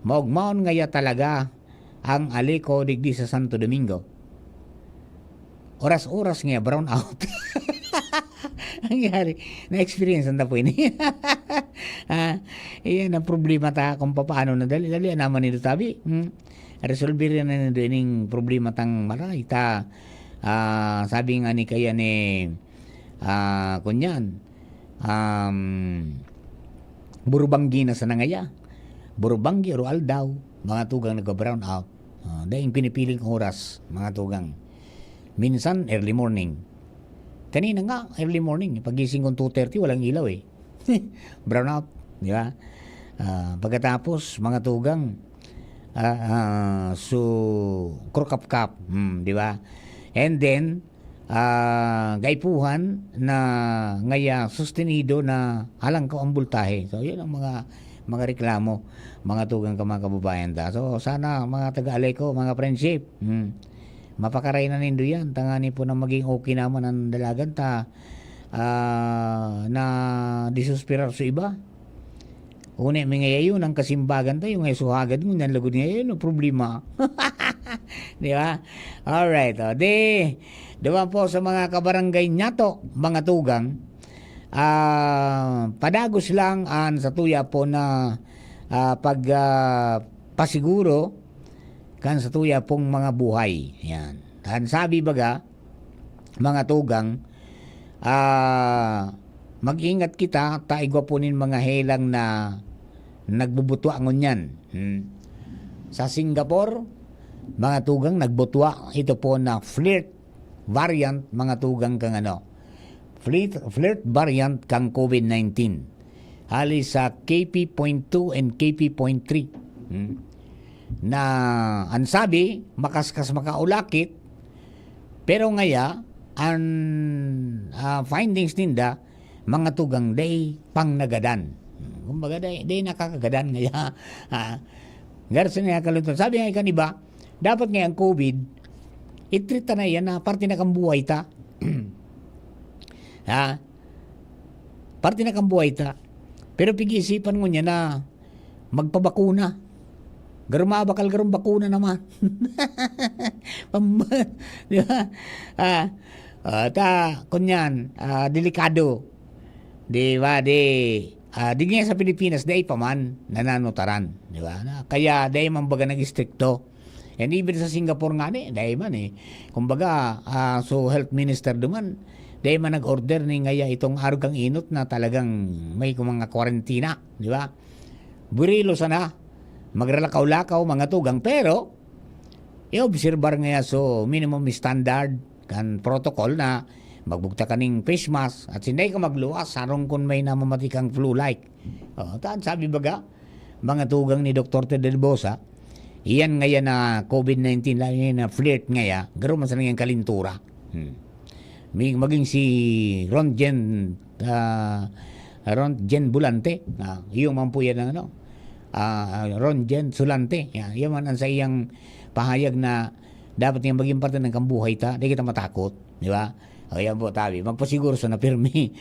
maugmaon ngaya talaga ang Aleco digdi sa Santo Domingo. Oras-oras nga brown out. Nangyari, na-experience na po ini. Ah, iyan ang problema ta kung papaano na dali-dali naman nito tabi. Hmm. Resolver na nito ining problema tang maray ta. Ah, sabi nga ni kaya ni, ah, kunyan, um, burubanggi na sa nangaya. Burubanggi o aldaw, mga tugang nagka-brown out. Ah, daing pinipiling oras, mga tugang. Minsan, early morning. Kanina nga, early morning. Pagising kong two thirty, walang ilaw eh. Brown out, di ba? Ah, pagkatapos, mga tugang, ah, ah, so, krukapkap, hmm, di ba? And then, ah, gaipuhan na ngaya sustenido na halangkaw ang boltahe. So, yun ang mga, mga reklamo, mga tugang ka mga kababayan ta. So, sana, mga taga-Aleco, mga friendship, hmm, mapakaray na nindo yan. Tangani po na maging okay naman ang dalagan ta, ah, na disuspirar sa iba. Uni mi ngayon ang kasimbagan tayo, ngay suhagad ngunyan lagod ngayon, no problema. Di ba? Alright, o, di, duman po sa mga kabarangay nyato, mga tugang, ah, padagos lang an satuya po na, ah, pag, ah, pasiguro kan satuya pong mga buhay. Yan. An sabi baga, mga tugang, ah, mag-ingat kita, ta igwa po nin mga helang na nagbubutwa ngunyan. Hmm. Sa Singapore, mga tugang, nagbutwa ito po na flirt variant, mga tugang, kang ano, flirt, flirt variant kang COVID nineteen. Hali sa K P point two and K P point three. Hmm. Na, ang sabi, makaskas makaulakit, pero ngaya, ang, ah, findings ninda, mga tugang day pangnagadan. Hmm, kumbaga, day, day nakakagadan ngaya. Ah, garso niya kalutan. Sabi nga kan iba, dapat nga ang COVID, itrita na yan na parte na kang buhay ta. Ha? Parte na kang buhay ta. Pero pag-iisipan mo niya na magpabakuna. Garo mabakal, garong bakuna naman. Pam-, di ba? Ah, ah, ta, kunyan, ah, delikado. Di ba? Di, ah, di nga sa Pilipinas, dai pa man nananutaran. Di ba? Na, kaya dai man baga nag-istrikto. And even sa Singapore nga ni, dai man eh. Kumbaga, ah, so health minister duman, dai man nag-order ni ngaya itong arog kang inot na talagang may kung mga kwarentina, di ba? Burilo sana, magralakaw-lakaw, mga tugang, pero i-obserbar ngaya so minimum standard kan protocol na magbugtak kaning face mask at sinday ka magluwas, sarong kun may namamati kang flu-like. Oh, tan sabi baga, mga tugang ni Doktor Ted Del Bosa, iyan ngaya na COVID nineteen, layo na flirt ngaya, garo man sana yung kalintura. Hmm. May, maging si Ron Jen, ah, Ron Jen Bulante, ah, iyo man po yan ang ano, ah, Ron Jen Sulante, yan, yan man ang sa iyang pahayag na dapat nga maging parte ng kambuhay ta, di kita matakot, di ba? O yan po, tabi, magpasiguro sa na pirmi.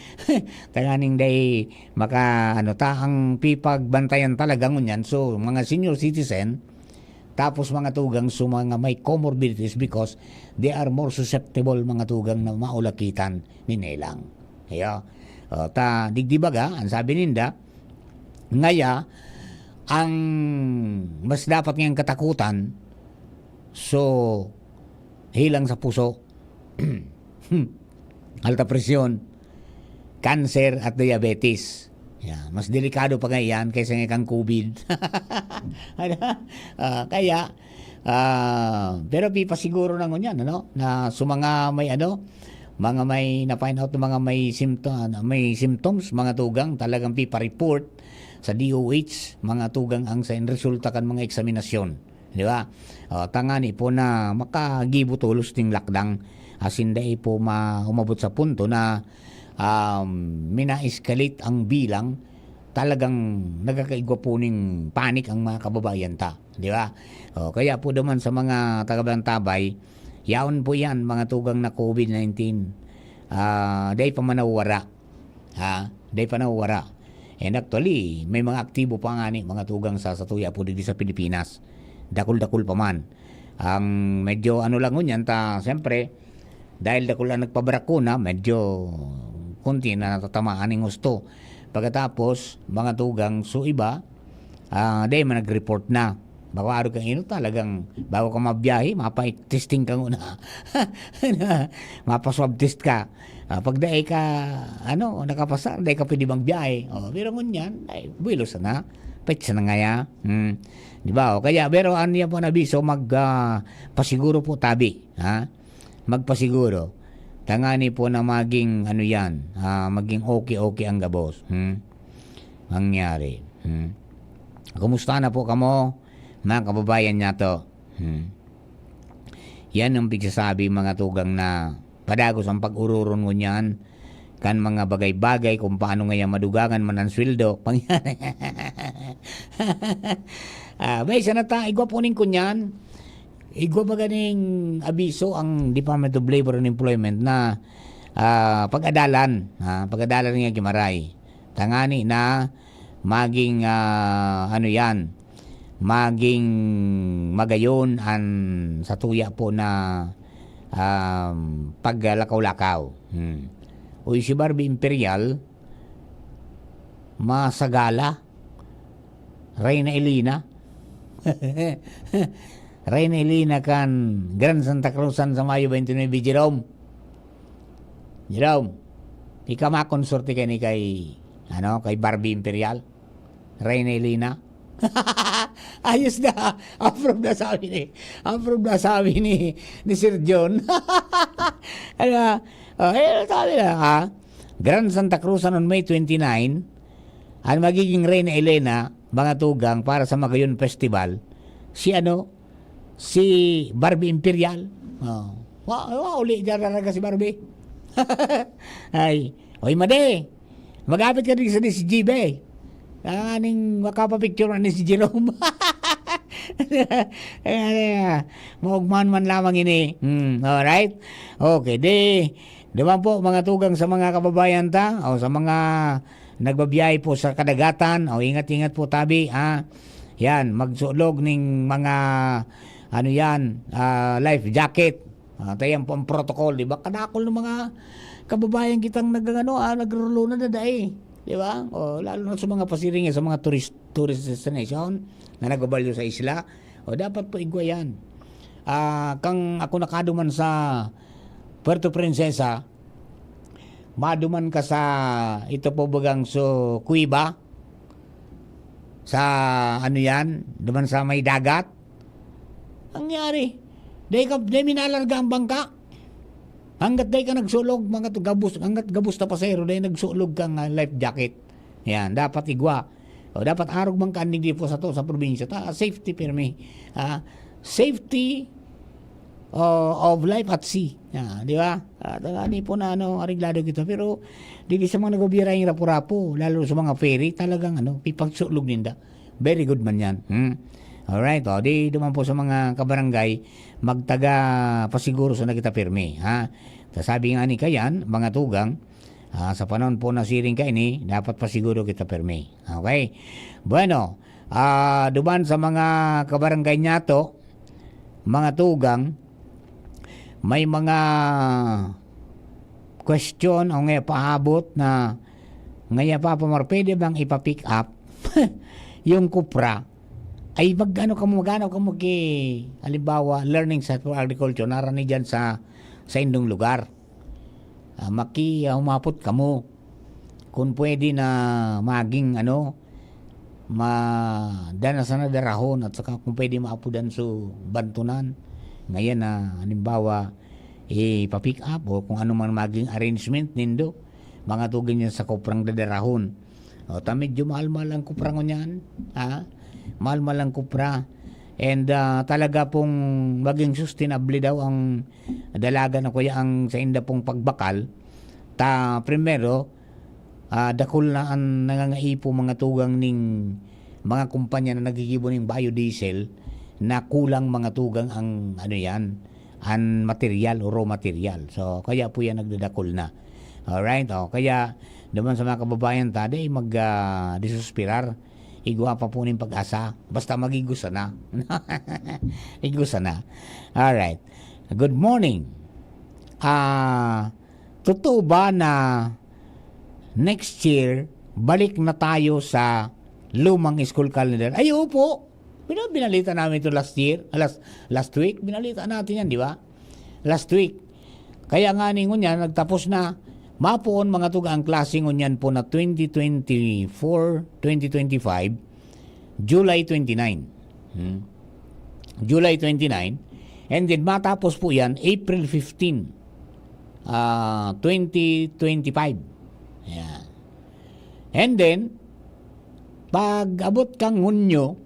Tanganing day maka, ano, ta, ang pipagbantayan talaga ngunyan. So, mga senior citizen, tapos mga tugang sa mga may comorbidities because they are more susceptible, mga tugang, na maulakitan ni nelang. Ayo. O, ta, digdi baga, ang sabi ninda, ngaya, ang mas dapat ngayang katakutan, so, hilang sa puso, alta presyon, cancer at diabetes. Yeah, mas delikado pa nga iyan kaysa nga kang covid. Ano? Ah, kaya, ah, pero pipasiguro na ngunyan, ano, na sa mga may ano, mga may na-find out na mga may sympto-, may symptoms, mga tugang, talagang pipa-report sa D O H, mga tugang, ang sa resulta kan mga eksaminasyon. Di ba? O, tangani po na makagibo tolos ning lockdown. Asin dai po ma-, umabot sa punto na, um, mina-escalate ang bilang, talagang nagkakaigwa po ning panic ang mga kababayan ta. Di ba? O, kaya po naman sa mga taga-Bantabay, yaon po yan, mga tugang na covid nineteen. Ah, dai pa man nawawara. Ha? Dai pa nawawara. And actually, may mga aktibo pa nga ni mga tugang sa, sa tuya po digdi sa Pilipinas. Dakul-dakul pa man. Ang medyo ano lang ngunyan ta, siyempre, dahil dakul ang nagpabrakuna, medyo kunti na natatamaan ning husto. Pagkatapos, mga tugang, so iba, ah, dai man nag-report na. Bako araw kang ino talagang bago ka mabiyahe, mapa-testing ka nguna. Mapa-swab test ka. Ah, pag dai ka, ano, nakapasar, dai ka pwede magbiyahe. O, pero ngunyan, ay, buwelo sana. Petsa na ngaya. Hmm. Di ba? O, kaya, pero ano yan po na abiso, mag, ah, pasiguro po tabi. Ha? Magpasiguro. Tangani po na maging, ano yan, ah, maging okay-okay ang gabos. Hmm? Mangyari. Hmm? Kumusta na po kamo, mga kababayan niya to? Hmm? Yan ang pigsasabi, mga tugang, na padagos ang pag-ururon ngunyan kan mga bagay-bagay kung paano ngaya madugangan man ang sweldo. Pang-, ah, may isa na ta, igwa po ning kunyan. Igwa pa ganing abiso ang Department of Labor and Employment na, ah, pag-adalan, ha, pag-adalan nga gimaray. Tangani na maging, ah, ano yan, maging magayon an satuya po na, um, paglakaw-lakaw. Hmm. Uy, si Barbie Imperial, masagala. Reyna Elena. Reyna Elena kan Grand Santa Cruzan sa Mayo twenty-nine, Jerome. Jerome, ika makonsorte kani kay, ano, kay Barbie Imperial? Reyna Elena? Ayos na. Approve na sabi ni, approve na sabi ni, ni Sir John. Ano, oh, eh, sabi na, ha? Grand Santa Cruzan on May twenty-nine, ang magiging Reyna Elena, mga tugang, para sa Magayon Festival, si ano, si Barbie Imperial. Oh. Wa, wa, uli dyan talaga si Barbie. Ay, oy, madi. Magapit ka din sa D C G B. Ang aning makapapicture man ni si Jerome. Ayan, ayan. Maugman man lamang ini. Hmm, alright? Okay, di, di ba po, mga tugang sa mga kababayan ta, o sa mga nagbabiyahe po sa kadagatan, o ingat-ingat po tabi, ha? Yan, magsulog ning mga, ano yan, ah, life jacket. Ah, tayan po ang protocol, di ba? Kadakol ng mga kababayan kitang nag-, ano, ah, nagrulunad na dai, di ba? O, lalo na sa mga pasiring, sa mga tourist, tourist destination na nagbabalyo sa isla. O, dapat po igwa yan. Ah, kang ako nakaduman sa Puerto Princesa, maduman ka sa, ito po bagang so, Cueva, sa, ano yan, duman sa may dagat. Nangyari, dai ka, dai minalarga ang bangka. Hanggat dai ka nagsulog, mga to, gabos, hanggat gabos na pasahero, dai nagsulog kang, ah, life jacket. Yan, dapat igwa. O, dapat arog man ka, hindi po sa to, sa probinsya. Ta, safety pirmi. Ah, safety, o, of life at sea. Ah, di ba? Ah, taga ni po na, ano, areglado kita. Pero, di sa mga nagbibiyahe rapu-rapu, lalo sa mga ferry, talagang, ano, pipagsulog ninda. Very good man yan. Hmm? Alright, o, di naman po sa mga kabarangay, magtaga pasiguro sa na kita pirmi, ha? Sa sabi nga ni Kayan, mga tugang, ah, sa panahon po na siring kaini, dapat pasiguro kita pirmi. Okay? Bueno, ah, duman sa mga kabarangay niyato, mga tugang, may mga question o nga paabot na ngaya pa, Pamar, pwede bang ipa-pick up yung Cupra? Ay, mag-ano kamo, mag-ano kamo ki, halimbawa, Learning Site for Agriculture, narani dyan sa, sa indong lugar. Ah, maki, ah, humapot kamo. Kung pwede na maging ano, ma-, dana sana darahon at saka kung pwede maapudan so bantunan. Ngayon na halimbawa, ipa-pick up o kung ano man maging arrangement nindo, mga tugang niya sa kuprang dadarahon. O, ta medyo mahal-mahal ang kupra ngunyan, ha? Mahal-mahal ang kupra. And, ah, talaga pong maging sustainable daw ang dalagan o kaya ang sainda pong pagbakal. Ta primero, ah, dakul na an nangangaipo mga tugang ning mga kumpanya na naggigibo ning biodiesel na kulang mga tugang ang ano yan, an material o raw material. So, kaya po yan nagdadakul na. Alright? O, kaya naman sa mga kababayan ta, di mag, ah, desesperar. Igwa pa po ning pag-asa. Basta mag-igwa sana. Igwa sana. Alright. Good morning. Ah, totoo ba na next year, balik na tayo sa lumang school calendar? Ay, opo. Bina-, binalita namin ito last year, last, last week. Binalita natin yan, di ba? Last week. Kaya nga ni ngunyan, nagtapos na. Mapoon mga tuga ang klase ngunyan po na twenty twenty-four, twenty twenty-five, July twenty-nine. Hmm. July twenty-nine. And then matapos po yan, April fifteen, ah, twenty twenty-five. Yan. And then, pag abot kang Hunyo,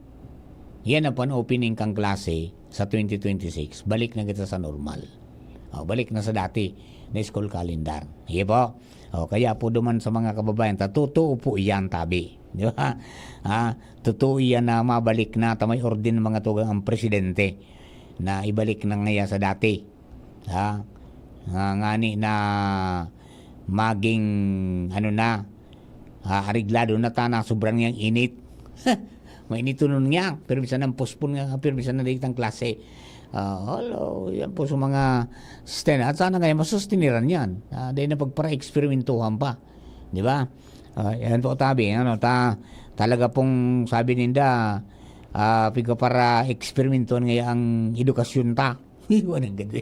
yan ang pan-opening kang klase sa twenty twenty-six. Balik na kita sa normal. O, balik na sa dati na school calendar. Iya po? O, kaya po duman sa mga kababayan, ta, totoo po iyan, tabi. Di ba? Ah, totoo iyan na mabalik na, ta may orden mga tugang ang presidente na ibalik na ngaya sa dati. Ha? Nga, ngani na maging, ano na, ah, areglado na ta na sobrang yang init. Mainit tunon niya, pero bisan ang postpone nga, pero bisan na dito ang klase. Ah, hello, yan po sa mga stand. At sana ngayon, masustiniran yan. Ah, dahil na pagpara-eksperimentuhan pa. Di ba? Ah, yan po, tabi. Ano, ta, talaga pong sabi ninda, ah, pigpapara-eksperimentuhan ngayon ang edukasyon ta. Iwan ang ganda.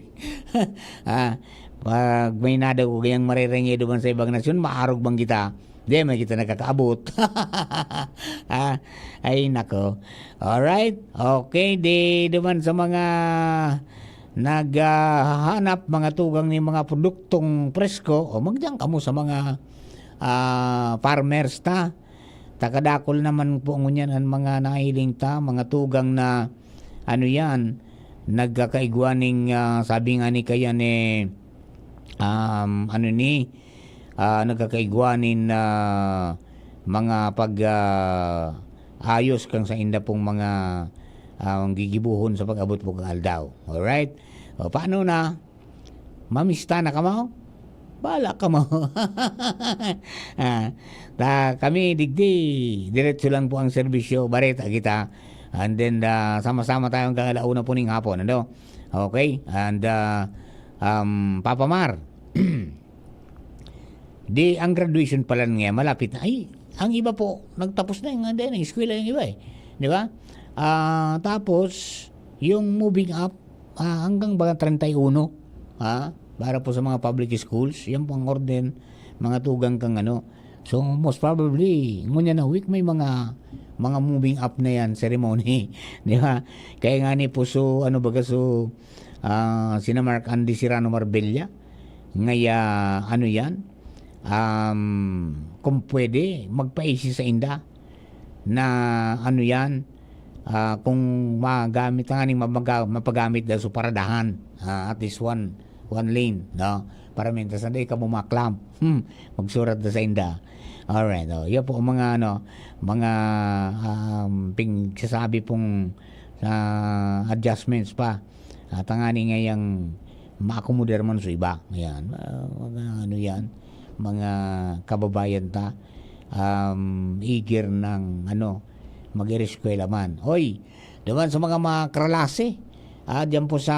Ah, pag may nadaw ko kayang marerengido man sa ibang nasyon, maarog bang kita? Di, may kita nakakaabot. Ah, ay, nako. Alright. Okay, di duman sa mga naghahanap, mga tugang ni mga produktong presko, o magdiyan kamo sa mga, ah, farmers ta. Takadakol naman po ngunyan ang mga nahiling ta, mga tugang na, ano yan, nagkakaigwa ning, ah, sabi nga ni kaya ni, um, ano ni, ah, nagkakaigwa nin, ah, mga pag, ah, ayos kang sa inda pong mga, ah, gigibuhon sa pag-abot po kang aldaw. Alright? O, paano na? Mamista na kamo? Bala kamo. Ah, ta, kami digdi, diretso lang po ang serbisyo, bareta kita. And then, ah, sama-sama tayo hanggang alauna po ning hapon, ano? Okay? And, ah, um, Papa Mar, di ang graduation pala niya, malapit na. Ay, ang iba po, nagtapos na yung, hindi, yung eskwela yung iba eh. Di ba? Ah, tapos, yung moving up, ah, hanggang ba treinta y uno, ha? Para po sa mga public schools, yan po ang orden, mga tugang kang ano. So, most probably, ngunyan na week, may mga, mga moving up na yan, ceremony. Di ba? Kaya nga ni po, so, ano baga, so, ah, sina Mark Andy Serrano Marbella, ngaya, ano yan, um, kung pwede, magpaisi sa inda na, ano yan, ah, kung magamit nga ning mamaga-, mapagamit daw sa paradahan, ah, at least one, one lane, no? Para mintas na di ka bumaklam. Hmm, magsurat na sa inda. Alright, oh, yan po ang mga, ano, mga, um, pigsasabi pong, ah, adjustments pa. At ang ani ngayang maakomodar man sa iba. Ayan, ah, mga ano yan, mga kababayan ta, um, eager ng, ano, mag-ireskwela man. Hoy, duman sa mga, mga karalase, ah, diyan po sa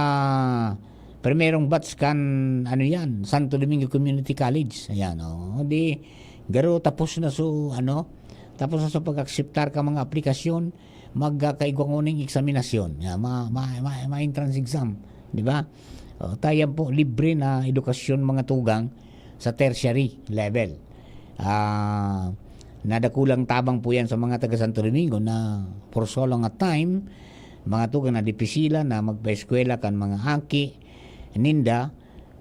primerong batch kan, ano yan, Santo Domingo Community College. Ayan, oh, di, garo tapos na so, ano, tapos na sa pag-akseptar ka mga aplikasyon, magkakaigwa nguning eksaminasyon, ya, ma-, ma-, ma-, ma-entrance exam, di ba? O, tayan po, libre na edukasyon mga tugang sa tertiary level. Ah, na dakulang tabang po yan sa mga taga Santo Domingo na for so long a time, mga tugang, na dipisilan na magpaeskwela kan mga aki ninda,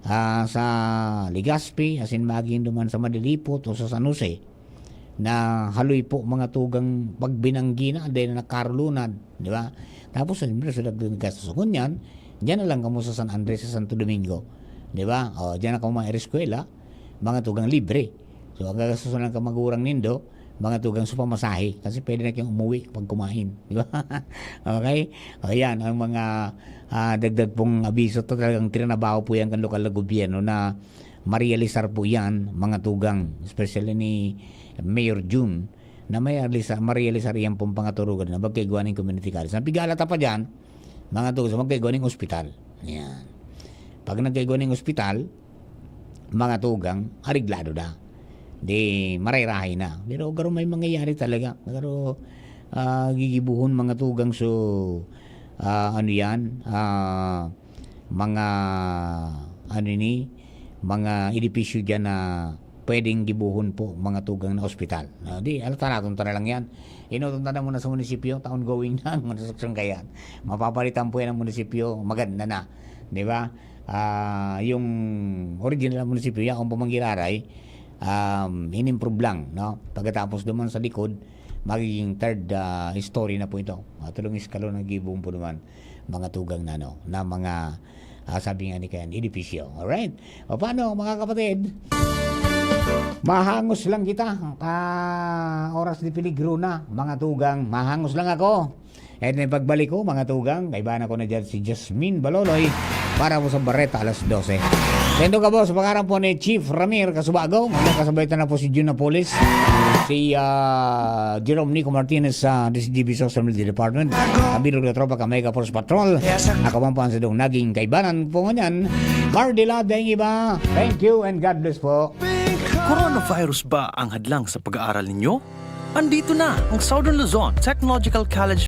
ah, sa Legazpi, asin magin duman sa Madilipot o sa San Jose, na haloy po, mga tugang, pagbinanggi na, dahil na nakarulunad, di ba? Tapos, siyempre, sa dagdag gastos ngunyan, diyan na lang kamo sa San Andres, sa Santo Domingo, di ba? O, diyan na kamo maereskwela, mga tugang, libre. So, ang gagastusan lang ka magurang nindo, mga tugang, sa pamasahe. Kasi pwede na kayong umuwi pag kumain. Di ba? Okay? O, yan. Ang mga, ah, dagdag pong abiso to, talagang trinabaho po yan kan lokal na gobyerno na marealisar po yan, mga tugang. Especially ni Mayor Jun, na marealisar, marealisar yan pong pangaturugan na magkaigwa ng community college. Ang pigalata pa dyan, mga tugang, sa magkaigwa ng ospital. Yan. Pag nagkaigwa ng ospital, mga tugang, areglado na. Di, marayrahay na. Pero garo may mangyayari talaga. Garo, ah, gigibuhon, mga tugang. So, ah, ano yan? Ah, mga, ano ini? Mga edipisyo dyan na pwedeng gibuhon po, mga tugang, na ospital. Ah, di, alta naton ta na lang yan. Inuton ta na muna sa munisipyo, ta ongoing na ang construction kaya. Mapapalitan po yan ng munisipyo, maganda na. Di ba? Ah, yung original na munisipyo, yaon pa man giraray, um, inimprove lang, no? Pagkatapos duman sa likod, magiging third, ah, story na po ito. Ah, tulong eskalon ang gibong po naman, mga tugang na, no? Na mga, ah, sabi nga ni Ken, edipisyo. Alright? O paano, mga kapatid? Mahangos lang kita. Ah, oras de peligro na, mga tugang. Mahangos lang ako. At may pagbalik ko, mga tugang, kaibahan ko na dyan si Jasmine Baloloy para po sa Bareta alas dose. Tendo ka, boss, pangaran po ni Chief Ramir Kasubago. Ang kasabay na po si Jun Napoles, si, ah, Jerome Nico Martinez sa D C G B Social Media Department. Ang bilog na tropa ka Mega Force Patrol. Ako man po ang sadong naging kaibanan po ngunyan. Cardila, dahil iba. Thank you and God bless po. Coronavirus ba ang hadlang sa pag-aaral ninyo? Andito na ang Southern Luzon Technological College